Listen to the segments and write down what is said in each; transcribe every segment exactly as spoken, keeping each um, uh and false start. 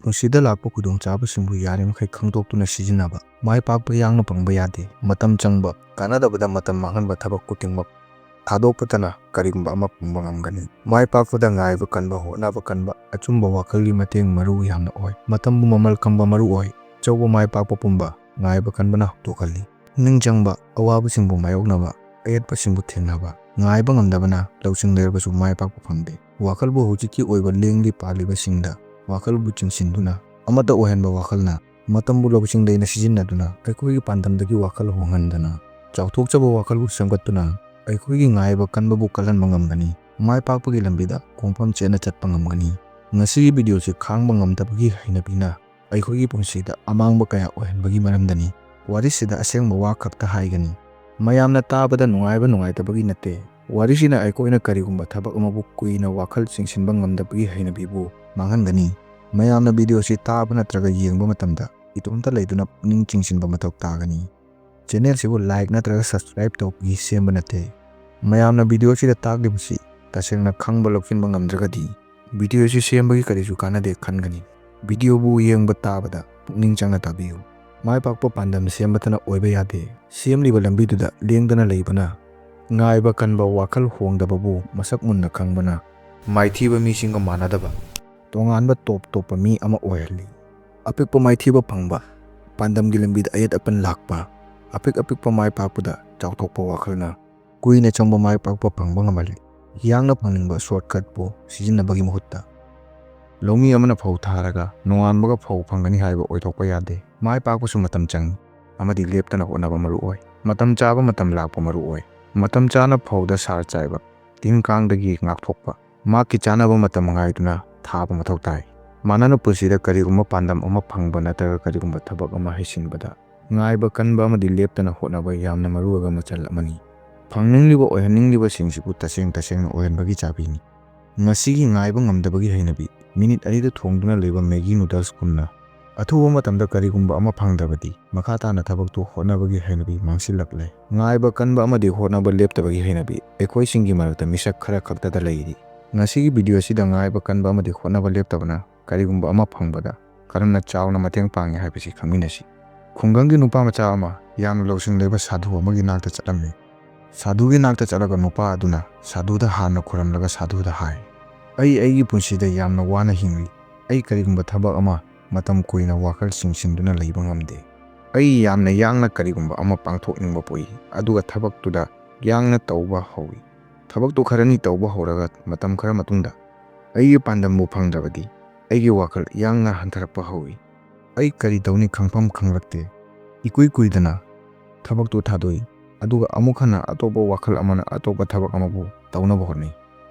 ꯄꯨꯟꯁꯤꯗ ꯂꯥꯛꯄ ꯈꯨꯗꯣꯡꯆꯥꯕꯁꯤꯡꯕꯨ ꯌꯥꯔꯤꯃꯈꯩ ꯈꯪꯗꯣꯛꯇꯨꯅ ꯁꯤꯖꯤꯟꯅꯕ꯫ ꯃꯥꯏ ꯄꯥꯛꯄ ꯌꯥꯡꯅ ꯐꯪꯕ ꯌꯥꯗꯦ꯫ ꯃꯇꯝ ꯆꯪꯕ, ꯀꯥꯟꯅꯗꯕꯗ ꯃꯇꯝ ꯃꯥꯡꯍꯟꯕ ꯊꯕꯛ ꯈꯨꯗꯤꯡꯃꯛ ꯊꯥꯗꯣꯛꯄꯇꯅ ꯀꯔꯤꯒꯨꯝꯕ ꯑꯃ ꯐꯪꯕ ꯉꯝꯒꯅꯤ꯫ ꯃꯥꯏ ꯄꯥꯛꯄꯗ ꯉꯥꯏꯕ ꯀꯟꯕ, ꯍꯣꯠꯅꯕ ꯀꯟꯕ, ꯑꯆꯨꯝꯕ ꯋꯥꯈꯜꯒꯤ ꯃꯇꯦꯡ ꯃꯔꯨ ꯌꯥꯝꯅ ꯑꯣꯏ꯫ ꯃꯇꯝꯕꯨ ꯃꯃꯜ ꯈꯪꯕ ꯃꯔꯨ ꯑꯣꯏ꯫ ꯑꯆꯧꯕ ꯃꯥꯏ ꯄꯥꯛꯄ ꯄꯨꯝꯕ ꯉꯥꯏꯕ ꯀꯟꯕꯅ ꯍꯧꯗꯣꯛꯍꯜꯂꯤ꯫ ꯄꯨꯛꯅꯤꯡ ꯆꯪꯕ, ꯑꯋꯥꯕꯁꯤꯡꯕꯨ ꯃꯥꯌꯣꯛꯅꯕ, ꯑꯌꯦꯠꯄꯁꯤꯡꯕꯨ ꯊꯦꯡꯅꯕ꯫ ꯉꯥꯏꯕ ꯉꯝꯗꯕꯅ ꯂꯧꯁꯤꯡ ꯂꯩꯔꯕꯁꯨ ꯃꯥꯏ ꯄꯥꯛꯄ ꯐꯪꯗꯦ꯫ ꯋꯥꯈꯜꯕꯨ ꯍꯧꯖꯤꯛꯀꯤ ꯑꯣꯏꯕ ꯂꯦꯡꯂꯤ ꯄꯥꯜꯂꯤꯕꯁꯤꯡꯗ ꯋꯥꯈꯜꯕꯨ ꯆꯤꯡꯁꯤꯟꯗꯨꯅ ꯑꯃꯠꯇ ꯑꯣꯏꯍꯟꯕ ꯋꯥꯈꯜꯅ ꯃꯇꯝꯕꯨ ꯂꯧꯁꯤꯡ ꯂꯩꯅ ꯁꯤꯖꯤꯟꯅꯗꯨꯅ ꯑꯩꯈꯣꯏꯒꯤ ꯄꯥꯟꯗꯝꯗꯒꯤ ꯋꯥꯈꯜ ꯍꯣꯡꯍꯟꯗꯅ ꯆꯥꯎꯊꯣꯛꯆꯕ ꯋꯥꯈꯜꯕꯨ ꯁꯦꯝꯒꯠꯇꯨꯅ ꯑꯩꯈꯣꯏꯒꯤ ꯉꯥꯏꯕ ꯀꯟꯕꯕꯨ ꯀꯜꯍꯟꯕ ꯉꯝꯒꯅꯤ꯫ ꯃꯥꯏ ꯄꯥꯛꯄꯒꯤ ꯂꯝꯕꯤꯗ ꯈꯣꯡꯐꯝ ꯆꯦꯠꯅ ꯆꯠꯄ ꯉꯝꯒꯅꯤ꯫ ꯉꯁꯤꯒꯤ ꯚꯤꯗꯤꯑꯣꯁꯤ ꯈꯥꯡꯕ ꯉꯝꯗꯕꯒꯤ ꯍꯩꯅꯕꯤꯅ ꯑꯩꯈꯣꯏꯒꯤ ꯄꯨꯟꯁꯤꯗ ꯑꯃꯥꯡꯕ ꯀꯌꯥ ꯑꯣꯏꯍꯟꯕꯒꯤ ꯃꯔꯝꯗꯅꯤ꯫ ꯋꯥꯔꯤꯁꯤꯗ ꯑꯁꯦꯡꯕ ꯋꯥ ꯈꯛꯇ ꯍꯥꯏꯒꯅꯤ꯫ ꯃꯌꯥꯝꯅ ꯇꯥꯕꯗ ꯅꯨꯡꯉꯥꯏꯕ ꯅꯨꯡꯉꯥꯏꯇꯕꯒꯤ ꯅꯠꯇꯦ꯫ ꯋꯥꯔꯤꯁꯤꯅ ꯑꯩꯈꯣꯏꯅ ꯀꯔꯤꯒꯨꯝꯕ ꯊꯕꯛ ꯑꯃꯕꯨ ꯀꯨꯏꯅ ꯋꯥꯈꯜ ꯆꯤꯡꯁꯤꯟꯕ ꯉꯝꯗꯕꯒꯤ ꯍꯩꯅꯕꯤꯕꯨ ꯃꯥꯡꯍꯟꯒꯅꯤ꯫ ꯃꯌꯥꯝꯅ ꯚꯤꯗꯤꯑꯣꯁꯤ ꯇꯥꯕ ꯅꯠꯇ꯭ꯔꯒ ꯌꯦꯡꯕ ꯃꯇꯝꯗ ꯏꯇꯣꯝꯇ ꯂꯩꯗꯨꯅ ꯄꯨꯛꯅꯤꯡ ꯆꯤꯡꯁꯤꯟꯕ ꯃꯊꯧ ꯇꯥꯒꯅꯤ꯫ ꯆꯦꯅꯦꯜꯁꯤꯕꯨ ꯂꯥꯏꯛ ꯅꯠꯇ꯭ꯔꯒ ꯁꯕꯁꯀ꯭ꯔꯥꯏꯕ ꯇꯧꯕꯒꯤ ꯁꯦꯝꯕ ꯅꯠꯇꯦ꯫ ꯃꯌꯥꯝꯅ ꯚꯤꯗꯤꯑꯣꯁꯤꯗ ꯇꯥꯛꯂꯤꯕꯁꯤ ꯇꯁꯦꯡꯅ ꯈꯪꯕ ꯂꯧꯁꯤꯟꯕ ꯉꯝꯗ꯭ꯔꯒꯗꯤ ꯚꯤꯗꯤꯑꯣꯁꯤ ꯁꯦꯝꯕꯒꯤ ꯀꯔꯤꯁꯨ ꯀꯥꯟꯅꯗꯦ ꯈꯟꯒꯅꯤ꯫ ꯚꯤꯗꯤꯑꯣꯕꯨ ꯌꯦꯡꯕ ꯇꯥꯕꯗ ꯄꯨꯛꯅꯤꯡ ꯆꯪꯅ ꯇꯥꯕꯤꯌꯨ꯫ ꯃꯥꯏ ꯄꯥꯛꯄ ꯄꯥꯟꯗꯝ ꯁꯦꯝꯕꯇꯅ ꯑꯣꯏꯕ ꯌꯥꯗꯦ꯫ ꯁꯦꯝꯂꯤꯕ ꯂꯝꯕꯤꯗꯨꯗ ꯂꯦꯡꯗꯅ ꯂꯩꯕꯅ, ꯉꯥꯏꯕ ꯀꯟꯕ, ꯋꯥꯈꯜ ꯍꯣꯡꯗꯕꯕꯨ ꯃꯁꯛ ꯃꯨꯟꯅ ꯈꯪꯕꯅ ꯃꯥꯏꯊꯤꯕ ꯃꯤꯁꯤꯡꯒ ꯃꯥꯟꯅꯗꯕ ꯇꯣꯉꯥꯟꯕ ꯇꯣꯞ ꯇꯣꯞꯄ ꯃꯤ ꯑꯃ ꯑꯣꯏꯍꯜꯂꯤ꯫ ꯑꯄꯤꯛꯄ ꯃꯥꯏꯊꯤꯕ ꯐꯪꯕ, ꯄꯥꯟꯗꯝꯒꯤ ꯂꯝꯕꯤꯗ ꯑꯌꯦꯠ ꯑꯄꯟ ꯂꯥꯛꯄ, ꯑꯄꯤꯛ ꯑꯄꯤꯛꯄ ꯃꯥꯏ ꯄꯥꯛꯄꯗ ꯆꯥꯎꯊꯣꯛꯄ ꯋꯥꯈꯜꯅ ꯀꯨꯏꯅ ꯆꯪꯕ ꯃꯥꯏ ꯄꯥꯛꯄ ꯐꯪꯕ ꯉꯝꯍꯜꯂꯤ꯫ ꯌꯥꯡꯅ ꯐꯪꯅꯤꯡꯕ ꯁꯣꯔꯠꯀꯠꯄꯨ ꯁꯤꯖꯤꯟꯅꯕꯒꯤ ꯃꯍꯨꯠꯇ, ꯂꯧꯃꯤ ꯑꯃꯅ ꯐꯧ ꯊꯥꯔꯒ ꯅꯣꯡꯉꯥꯟꯕꯒ ꯐꯧ ꯐꯪꯒꯅꯤ ꯍꯥꯏꯕ ꯑꯣꯏꯊꯣꯛꯄ ꯌꯥꯗꯦ꯫ ꯃꯥꯏ ꯄꯥꯛꯄꯁꯨ ꯃꯇꯝ ꯆꯪꯏ, ꯑꯃꯗꯤ ꯂꯦꯞꯇꯅ ꯍꯣꯠꯅꯕ ꯃꯔꯨ ꯑꯣꯏ꯫ ꯃꯇꯝ ꯆꯥꯕ ꯃꯇꯝ ꯂꯥꯛꯄ ꯃꯔꯨ ꯑꯣꯏ꯫ ꯃꯇꯝ ꯆꯥꯅ ꯐꯧꯗ ꯁꯥꯔ ꯆꯥꯏꯕ, ꯇꯤꯟ ꯀꯥꯡꯗꯒꯤ ꯉꯥꯛꯊꯣꯛꯄ, ꯃꯍꯥꯛꯀꯤ ꯆꯥꯅꯕ ꯃꯇꯝ ꯉꯥꯏꯗꯨꯅ ꯊꯥꯕ ꯃꯊꯧ ꯇꯥꯏ꯫ ꯃꯥꯟꯅꯅ ꯄꯨꯟꯁꯤꯗ ꯀꯔꯤꯒꯨꯝꯕ ꯄꯥꯟꯗꯝ ꯑꯃ ꯐꯪꯕ ꯅꯠꯇ꯭ꯔꯒ ꯀꯔꯤꯒꯨꯝꯕ ꯊꯕꯛ ꯑꯃ ꯍꯩꯁꯤꯟꯕꯗ ꯉꯥꯏꯕ ꯀꯟꯕ ꯑꯃꯗꯤ ꯂꯦꯞꯇꯅ ꯍꯣꯠꯅꯕ ꯌꯥꯝꯅ ꯃꯔꯨꯑꯣꯏꯕ ꯃꯆꯜ ꯑꯃꯅꯤ꯫ ꯐꯪꯅꯤꯡꯂꯤꯕ ꯑꯣꯏꯍꯟꯅꯤꯡꯂꯤꯕꯁꯤꯡꯁꯤꯕꯨ ꯇꯁꯦꯡ ꯇꯁꯦꯡꯅ ꯑꯣꯏꯍꯟꯕꯒꯤ ꯆꯥꯕꯤꯅꯤ꯫ ꯉꯁꯤꯒꯤ ꯉꯥꯏꯕ ꯉꯝꯗꯕꯒꯤ ꯍꯩꯅꯕꯤ, ꯃꯤꯅꯤꯠ ꯑꯅꯤꯗ ꯊꯣꯡꯗꯨꯅ ꯂꯩꯕ ꯃꯦꯒꯤ ꯅꯨꯗꯜꯁꯀꯨꯝꯅ, ꯑꯊꯨꯕ ꯃꯇꯝꯗ ꯀꯔꯤꯒꯨꯝꯕ ꯑꯃ ꯐꯪꯗ꯭ꯔꯕꯗꯤ ꯃꯈꯥ ꯇꯥꯅ ꯊꯕꯛꯇꯨ ꯍꯣꯠꯅꯕꯒꯤ ꯍꯩꯅꯕꯤ ꯃꯥꯡꯁꯤꯜꯂꯛꯂꯦ꯫ ꯉꯥꯏꯕ ꯀꯟꯕ ꯑꯃꯗꯤ ꯍꯣꯠꯅꯕ ꯂꯦꯞꯇꯕꯒꯤ ꯍꯩꯅꯕꯤ ꯑꯩꯈꯣꯏꯁꯤꯡꯒꯤ ꯃꯔꯛꯇ ꯃꯤꯁꯛ ꯈꯔ ꯈꯛꯇꯗ ꯂꯩꯔꯤ꯫ ꯉꯁꯤꯒꯤ ꯚꯤꯗꯤꯑꯣ ꯑꯁꯤꯗ ꯉꯥꯏꯕ ꯀꯟꯕ ꯑꯃꯗꯤ ꯍꯣꯠꯅꯕ ꯂꯦꯞꯇꯕꯅ ꯀꯔꯤꯒꯨꯝꯕ ꯑꯃ ꯐꯪꯕꯗ ꯀꯔꯝꯅ ꯆꯥꯎꯅ ꯃꯇꯦꯡ ꯄꯥꯡꯏ ꯍꯥꯏꯕꯁꯤ ꯈꯪꯃꯤꯟꯅꯁꯤ꯫ ꯈꯨꯡꯒꯪꯒꯤ ꯅꯨꯄꯥ ꯃꯆꯥ ꯑꯃ ꯌꯥꯝꯅ ꯂꯧꯁꯤꯡ ꯂꯩꯕ ꯁꯥꯙꯨ ꯑꯃꯒꯤ ꯅꯥꯛꯇ ꯆꯠꯂꯝꯃꯤ꯫ ꯁꯥꯙꯨꯒꯤ ꯅꯥꯛꯇ ꯆꯠꯂꯒ ꯅꯨꯄꯥ ꯑꯗꯨꯅ ꯁꯥꯙꯨꯗ ꯍꯥꯟꯅ ꯈꯨꯔꯝꯂꯒ ꯁꯥꯙꯨꯗ ꯍꯥꯏ, "ꯑꯩ ꯑꯩꯒꯤ ꯄꯨꯟꯁꯤꯗ ꯌꯥꯝꯅ ꯋꯥꯅ ꯍꯤꯡꯂꯤ꯫ ꯑꯩ ꯀꯔꯤꯒꯨꯝꯕ ꯊꯕꯛ ꯑꯃ ꯃꯇꯝ ꯀꯨꯏꯅ ꯋꯥꯈꯜ ꯆꯤꯡꯁꯤꯟꯗꯨꯅ ꯂꯩꯕ ꯉꯝꯗꯦ꯫ ꯑꯩ ꯌꯥꯝꯅ ꯌꯥꯡꯅ ꯀꯔꯤꯒꯨꯝꯕ ꯑꯃ ꯄꯥꯡꯊꯣꯛꯅꯤꯡꯕ ꯄꯣꯛꯏ, ꯑꯗꯨꯒ ꯊꯕꯛꯇꯨꯗ ꯌꯥꯡꯅ ꯇꯧꯕ ꯍꯧꯏ꯫ ꯊꯕꯛꯇꯨ ꯈꯔꯅꯤ ꯇꯧꯕ ꯍꯧꯔꯒ ꯃꯇꯝ ꯈꯔ ꯃꯇꯨꯡꯗ ꯑꯩꯒꯤ ꯄꯥꯟꯗꯝꯕꯨ ꯐꯪꯗ꯭ꯔꯕꯗꯤ ꯑꯩꯒꯤ ꯋꯥꯈꯜ ꯌꯥꯡꯅ ꯍꯟꯊꯔꯛꯄ ꯍꯧꯏ꯫ ꯑꯩ ꯀꯔꯤ ꯇꯧꯅꯤ ꯈꯪꯐꯝ ꯈꯪꯂꯛꯇꯦ꯫ ꯏꯀꯨꯏ ꯀꯨꯏꯗꯅ ꯊꯕꯛꯇꯨ ꯊꯥꯗꯣꯛꯏ, ꯑꯗꯨꯒ ꯑꯃꯨꯛ ꯍꯟꯅ ꯑꯇꯣꯞꯄ ꯋꯥꯈꯜ ꯑꯃꯅ ꯑꯇꯣꯞꯄ ꯊꯕꯛ ꯑꯃꯕꯨ ꯇꯧꯅꯕ ꯍꯣꯠꯅꯩ꯫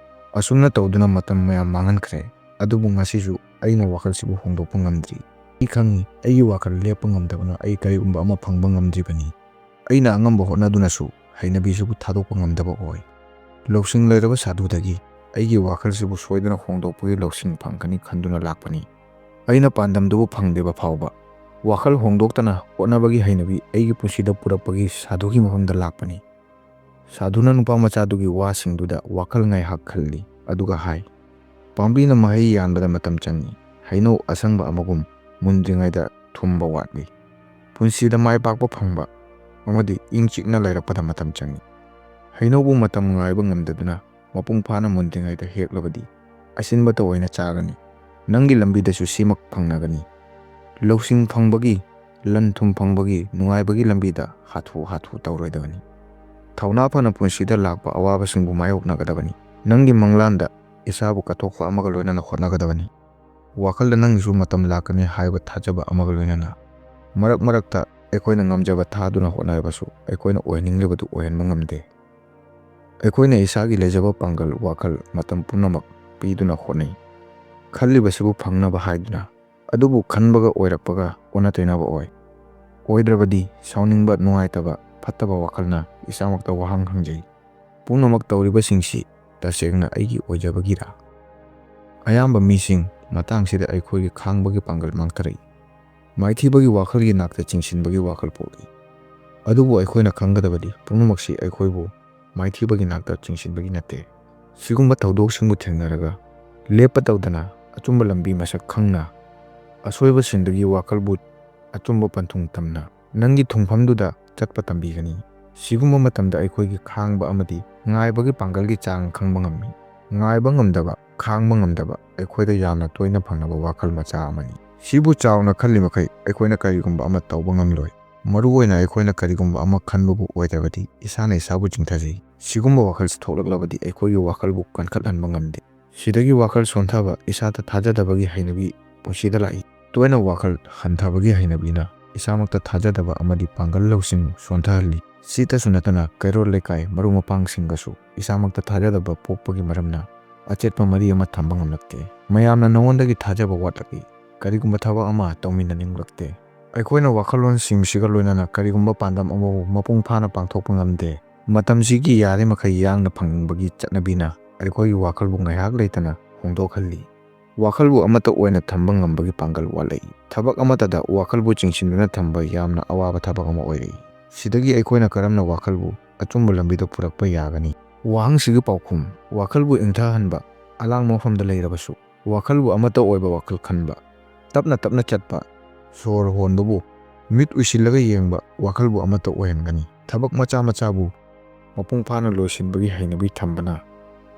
ꯑꯁꯨꯝꯅ ꯇꯧꯗꯨꯅ ꯃꯇꯝ ꯃꯌꯥꯝ ꯃꯥꯡꯍꯟꯈ꯭ꯔꯦ, ꯑꯗꯨꯕꯨ ꯉꯁꯤꯁꯨ ꯑꯩꯅ ꯋꯥꯈꯜꯁꯤꯕꯨ ꯍꯣꯡꯗꯣꯛꯄ ꯉꯝꯗ꯭ꯔꯤ꯫ ꯑꯩ ꯈꯪꯏ, ꯑꯩꯒꯤ ꯋꯥꯈꯜ ꯂꯦꯞꯄ ꯉꯝꯗꯕꯅ ꯑꯩ ꯀꯔꯤꯒꯨꯝꯕ ꯑꯃ ꯐꯪꯕ ꯉꯝꯗ꯭ꯔꯤꯕꯅꯤ꯫ ꯑꯩꯅ ꯑꯉꯝꯕ ꯍꯣꯠꯅꯗꯨꯅꯁꯨ ꯍꯩꯅꯕꯤꯁꯤꯕꯨ ꯊꯥꯗꯣꯛꯄ ꯉꯝꯗꯕ ꯑꯣꯏ꯫ ꯂꯧꯁꯤꯡ ꯂꯩꯔꯕ ꯁꯥꯗꯨꯗꯒꯤ ꯑꯩꯒꯤ ꯋꯥꯈꯜꯁꯤꯕꯨ ꯁꯣꯏꯗꯅ ꯍꯣꯡꯗꯣꯛꯄꯒꯤ ꯂꯧꯁꯤꯡ ꯐꯪꯒꯅꯤ ꯈꯟꯗꯨꯅ ꯂꯥꯛꯄꯅꯤ꯫ ꯑꯩꯅ ꯄꯥꯟꯗꯝꯗꯨꯕꯨ ꯐꯪꯗ꯭ꯔꯤꯕ ꯐꯥꯎꯕ ꯋꯥꯈꯜ ꯍꯣꯡꯗꯣꯛꯇꯅ ꯍꯣꯠꯅꯕꯒꯤ ꯍꯩꯅꯕꯤ ꯑꯩꯒꯤ ꯄꯨꯟꯁꯤꯗ ꯄꯨꯔꯛꯄꯒꯤ ꯁꯥꯗꯨꯒꯤ ꯃꯐꯝꯗ ꯂꯥꯛꯄꯅꯤ꯫" ꯁꯥꯗꯨꯅ ꯅꯨꯄꯥ ꯃꯆꯥꯗꯨꯒꯤ ꯋꯥꯁꯤꯡꯗꯨꯗ ꯋꯥꯈꯜ ꯉꯥꯏꯍꯥꯛ ꯈꯜꯂꯤ, ꯑꯗꯨꯒ ꯍꯥꯏ, "ꯄꯥꯝꯕꯤꯅ ꯃꯍꯩ ꯌꯥꯟꯕꯗ ꯃꯇꯝ ꯆꯪꯏ꯫ ꯍꯩꯅꯧ ꯑꯁꯪꯕ ꯑꯃꯒꯨꯝ ꯃꯨꯟꯗ꯭ꯔꯤꯉꯩꯗ ꯊꯨꯝꯕ ꯋꯥꯠꯂꯤ꯫ ꯄꯨꯟꯁꯤꯗ ꯃꯥꯏ ꯄꯥꯛꯄ ꯐꯪꯕ ꯑꯃꯗꯤ ꯏꯪ ꯆꯤꯛꯅ ꯂꯩꯔꯛꯄꯗ ꯃꯇꯝ ꯆꯪꯏ꯫ ꯍꯩꯅꯧꯕꯨ ꯃꯇꯝ ꯉꯥꯏꯕ ꯉꯝꯗꯗꯨꯅ ꯃꯄꯨꯡ ꯐꯥꯅ ꯃꯨꯟꯗ꯭ꯔꯤꯉꯩꯗ ꯍꯦꯛꯂꯕꯗꯤ ꯑꯁꯤꯟꯕꯇ ꯑꯣꯏꯅ ꯆꯥꯒꯅꯤ꯫ ꯅꯪꯒꯤ ꯂꯝꯕꯤꯗꯁꯨ ꯁꯤꯃꯛ ꯐꯪꯅꯒꯅꯤ꯫ ꯂꯧꯁꯤꯡ ꯐꯪꯕꯒꯤ, ꯂꯟ ꯊꯨꯝ ꯐꯪꯕꯒꯤ, ꯅꯨꯡꯉꯥꯏꯕꯒꯤ ꯂꯝꯕꯤꯗ ꯍꯥꯊꯨ ꯍꯥꯊꯨ ꯇꯧꯔꯣꯏꯗꯕꯅꯤ꯫ ꯊꯧꯅꯥ ꯐꯅ ꯄꯨꯟꯁꯤꯗ ꯂꯥꯛꯄ ꯑꯋꯥꯕꯁꯤꯡꯕꯨ ꯃꯥꯌꯣꯛꯅꯒꯗꯕꯅꯤ꯫ ꯅꯪꯒꯤ ꯃꯪꯂꯥꯟꯗ ꯏꯁꯥꯕꯨ ꯀꯠꯊꯣꯛꯄ ꯑꯃꯒ ꯂꯣꯏꯅꯅ ꯍꯣꯠꯅꯒꯗꯕꯅꯤ꯫ ꯋꯥꯈꯜꯗ ꯅꯪꯒꯤꯁꯨ ꯃꯇꯝ ꯂꯥꯛꯀꯅꯤ ꯍꯥꯏꯕ ꯊꯥꯖꯕ ꯑꯃꯒ ꯂꯣꯏꯅꯅ꯫ ꯃꯔꯛ ꯃꯔꯛꯇ ꯑꯩꯈꯣꯏꯅ ꯉꯝꯖꯕ ꯊꯥꯗꯨꯅ ꯍꯣꯠꯅꯔꯕꯁꯨ ꯑꯩꯈꯣꯏꯅ ꯑꯣꯏꯍꯟꯅꯤꯡꯂꯤꯕꯗꯨ ꯑꯣꯏꯍꯟꯕ ꯉꯝꯗꯦ꯫ ꯑꯩꯈꯣꯏꯅ ꯏꯁꯥꯒꯤ ꯂꯩꯖꯕ ꯄꯥꯡꯒꯜ, ꯋꯥꯈꯜ, ꯃꯇꯝ ꯄꯨꯝꯅꯃꯛ ꯄꯤꯗꯨꯅ ꯍꯣꯠꯅꯩ꯫ ꯈꯜꯂꯤꯕꯁꯤꯕꯨ ꯐꯪꯅꯕ ꯍꯥꯏꯗꯨꯅ, ꯑꯗꯨꯕꯨ ꯈꯟꯕꯒ ꯑꯣꯏꯔꯛꯄꯒ ꯑꯣꯟꯅ ꯇꯩꯅꯕ ꯑꯣꯏ꯫ ꯑꯣꯏꯗ꯭ꯔꯕꯗꯤ ꯁꯥꯎꯅꯤꯡꯕ, ꯅꯨꯡꯉꯥꯏꯇꯕ, ꯐꯠꯇꯕ ꯋꯥꯈꯜꯅ ꯏꯁꯥꯃꯛꯇ ꯋꯥꯍꯪ ꯍꯪꯖꯩ꯫ ꯄꯨꯝꯅꯃꯛ ꯇꯧꯔꯤꯕꯁꯤꯡꯁꯤ ꯇꯁꯦꯡꯅ ꯑꯩꯒꯤ ꯑꯣꯏꯖꯕꯒꯤꯔꯥ? ꯑꯌꯥꯝꯕ ꯃꯤꯁꯤꯡ ꯃꯇꯥꯡꯁꯤꯗ ꯑꯩꯈꯣꯏꯒꯤ ꯈꯥꯡꯕꯒꯤ ꯄꯥꯡꯒꯜ ꯃꯥꯡꯊꯔꯛꯏ꯫ ꯃꯥꯏꯊꯤꯕꯒꯤ ꯋꯥꯈꯜꯒꯤ ꯅꯥꯛꯇ ꯆꯤꯡꯁꯤꯟꯕꯒꯤ ꯋꯥꯈꯜ ꯄꯣꯛꯏ꯫ ꯑꯗꯨꯕꯨ ꯑꯩꯈꯣꯏꯅ ꯈꯪꯒꯗꯕꯗꯤ ꯄꯨꯝꯅꯃꯛꯁꯤ ꯑꯩꯈꯣꯏꯕꯨ ꯃꯥꯏꯊꯤꯕꯒꯤ ꯅꯥꯛꯇ ꯆꯤꯡꯁꯤꯟꯕꯒꯤ ꯅꯠꯇꯦ꯫ ꯁꯤꯒꯨꯝꯕ ꯊꯧꯗꯣꯛꯁꯤꯡꯕꯨ ꯊꯦꯡꯅꯔꯒ ꯂꯦꯞꯄ ꯇꯧꯗꯅ ꯑꯆꯨꯝꯕ ꯂꯝꯕꯤ ꯃꯁꯛ ꯈꯪꯅ, ꯑꯁꯣꯏꯕꯁꯤꯡꯗꯒꯤ ꯋꯥꯈꯜꯕꯨ ꯑꯆꯨꯝꯕ ꯄꯟꯊꯨꯡ ꯇꯝꯅ, ꯅꯪꯒꯤ ꯊꯨꯡꯐꯝꯗꯨꯗ ꯆꯠꯄ ꯇꯝꯕꯤꯒꯅꯤ꯫ ꯁꯤꯒꯨꯝꯕ ꯃꯇꯝꯗ ꯑꯩꯈꯣꯏꯒꯤ ꯈꯥꯡꯕ ꯑꯃꯗꯤ ꯉꯥꯏꯕꯒꯤ ꯄꯥꯡꯒꯜꯒꯤ ꯆꯥꯡ ꯈꯪꯕ ꯉꯝꯃꯤ꯫ ꯉꯥꯏꯕ ꯉꯝꯗꯕ, ꯈꯥꯡꯕ ꯉꯝꯗꯕ ꯑꯩꯈꯣꯏꯗ ꯌꯥꯝꯅ ꯇꯣꯏꯅ ꯐꯪꯅꯕ ꯋꯥꯈꯜ ꯃꯆꯥ ꯑꯃꯅꯤ꯫ ꯁꯤꯕꯨ ꯆꯥꯎꯅ ꯈꯜꯂꯤ ꯃꯈꯩ ꯑꯩꯈꯣꯏꯅ ꯀꯔꯤꯒꯨꯝꯕ ꯑꯃ ꯇꯧꯕ ꯉꯝꯂꯣꯏ꯫ ꯃꯔꯨꯑꯣꯏꯅ ꯑꯩꯈꯣꯏꯅ ꯀꯔꯤꯒꯨꯝꯕ ꯑꯃ ꯈꯟꯕꯕꯨ ꯑꯣꯏꯔꯕꯗꯤ ꯏꯁꯥꯅ ꯏꯁꯥꯕꯨ ꯆꯤꯡꯊꯖꯩ꯫ ꯁꯤꯒꯨꯝꯕ ꯋꯥꯈꯜꯁꯤ ꯊꯣꯛꯂꯛꯂꯕꯗꯤ ꯑꯩꯈꯣꯏꯒꯤ ꯋꯥꯈꯜꯕꯨ ꯀꯟꯈꯠꯍꯟꯕ ꯉꯝꯗꯦ꯫ ꯁꯤꯗꯒꯤ ꯋꯥꯈꯜ ꯁꯣꯟꯊꯕ, ꯏꯁꯥꯗ ꯊꯥꯖꯗꯕꯒꯤ ꯍꯩꯅꯕꯤ ꯄꯨꯟꯁꯤꯗ ꯂꯥꯛꯏ꯫ ꯇꯣꯏꯅ ꯋꯥꯈꯜ ꯍꯟꯊꯕꯒꯤ ꯍꯩꯅꯕꯤꯅ ꯏꯁꯥꯃꯛꯇ ꯊꯥꯖꯗꯕ ꯑꯃꯗꯤ ꯄꯥꯡꯒꯜ ꯂꯧꯁꯤꯡ ꯁꯣꯟꯊꯍꯜꯂꯤ꯫ ꯁꯤꯇꯁꯨ ꯅꯠꯇꯅ ꯀꯩꯔꯣꯜ ꯂꯩꯀꯥꯏ, ꯃꯔꯨꯞ ꯃꯄꯥꯡꯁꯤꯡꯒꯁꯨ ꯏꯁꯥꯃꯛꯇ ꯊꯥꯖꯗꯕ ꯄꯣꯛꯄꯒꯤ ꯃꯔꯝꯅ ꯑꯆꯦꯠꯄ ꯃꯔꯤ ꯑꯃ ꯊꯝꯕ ꯉꯝꯂꯛꯇꯦ꯫ ꯃꯌꯥꯝꯅ ꯅꯉꯣꯟꯗꯒꯤ ꯊꯥꯖꯕ ꯋꯥꯠꯂꯛꯏ꯫ ꯀꯔꯤꯒꯨꯝꯕ ꯊꯕꯛ ꯑꯃ ꯇꯧꯃꯤꯟꯅꯅꯤꯡꯂꯛꯇꯦ꯫ ꯑꯩꯈꯣꯏꯅ ꯋꯥꯈꯜꯂꯣꯟꯁꯤꯡꯁꯤꯒ ꯂꯣꯏꯅꯅ ꯀꯔꯤꯒꯨꯝꯕ ꯄꯥꯟꯗꯝ ꯑꯃꯕꯨ ꯃꯄꯨꯡ ꯐꯥꯅ ꯄꯥꯡꯊꯣꯛꯄ ꯉꯝꯗꯦ꯫ ꯃꯇꯝꯁꯤꯒꯤ ꯌꯥꯔꯤꯃꯈꯩ ꯌꯥꯡꯅ ꯐꯪꯅꯤꯡꯕꯒꯤ ꯆꯠꯅꯕꯤꯅ ꯑꯩꯈꯣꯏꯒꯤ ꯋꯥꯈꯜꯕꯨ ꯉꯥꯏꯍꯥꯛ ꯂꯩꯇꯅ ꯍꯣꯡꯗꯣꯛꯍꯜꯂꯤ꯫ ꯋꯥꯈꯜꯕꯨ ꯑꯃꯠꯇ ꯑꯣꯏꯅ ꯊꯝꯕ ꯉꯝꯕꯒꯤ ꯄꯥꯡꯒꯜ ꯋꯥꯠꯂꯛꯏ꯫ ꯊꯕꯛ ꯑꯃꯠꯇꯗ ꯋꯥꯈꯜꯕꯨ ꯆꯤꯡꯁꯤꯟꯗꯨꯅ ꯊꯝꯕ ꯌꯥꯝꯅ ꯑꯋꯥꯕ ꯊꯕꯛ ꯑꯃ ꯑꯣꯏꯔꯛꯏ꯫ ꯁꯤꯗꯒꯤ ꯑꯩꯈꯣꯏꯅ ꯀꯔꯝꯅ ꯋꯥꯈꯜꯕꯨ ꯑꯆꯨꯝꯕ ꯂꯝꯕꯤꯗ ꯄꯨꯔꯛꯄ ꯌꯥꯒꯅꯤ? ꯋꯥꯍꯪꯁꯤꯒꯤ ꯄꯥꯎꯈꯨꯝ: ꯋꯥꯈꯜꯕꯨ ꯏꯪꯊꯍꯟꯕ, ꯑꯂꯥꯡꯕ ꯃꯐꯝꯗ ꯂꯩꯔꯕꯁꯨ ꯋꯥꯈꯜꯕꯨ ꯑꯃꯠꯇ ꯑꯣꯏꯕ ꯋꯥꯈꯜ ꯈꯟꯕ, ꯇꯞꯅ ꯇꯞꯅ ꯆꯠꯄ, ꯁꯣꯔ ꯍꯣꯟꯕꯕꯨ ꯃꯤꯠ ꯎꯏꯁꯤꯜꯂꯒ ꯌꯦꯡꯕ, ꯋꯥꯈꯜꯕꯨ ꯑꯃꯠꯇ ꯑꯣꯏꯍꯟꯒꯅꯤ꯫ ꯊꯕꯛ ꯃꯆꯥ ꯃꯆꯥꯕꯨ ꯃꯄꯨꯡ ꯐꯥꯅ ꯂꯣꯏꯁꯤꯟꯕꯒꯤ ꯍꯩꯅꯕꯤ ꯊꯝꯕꯅ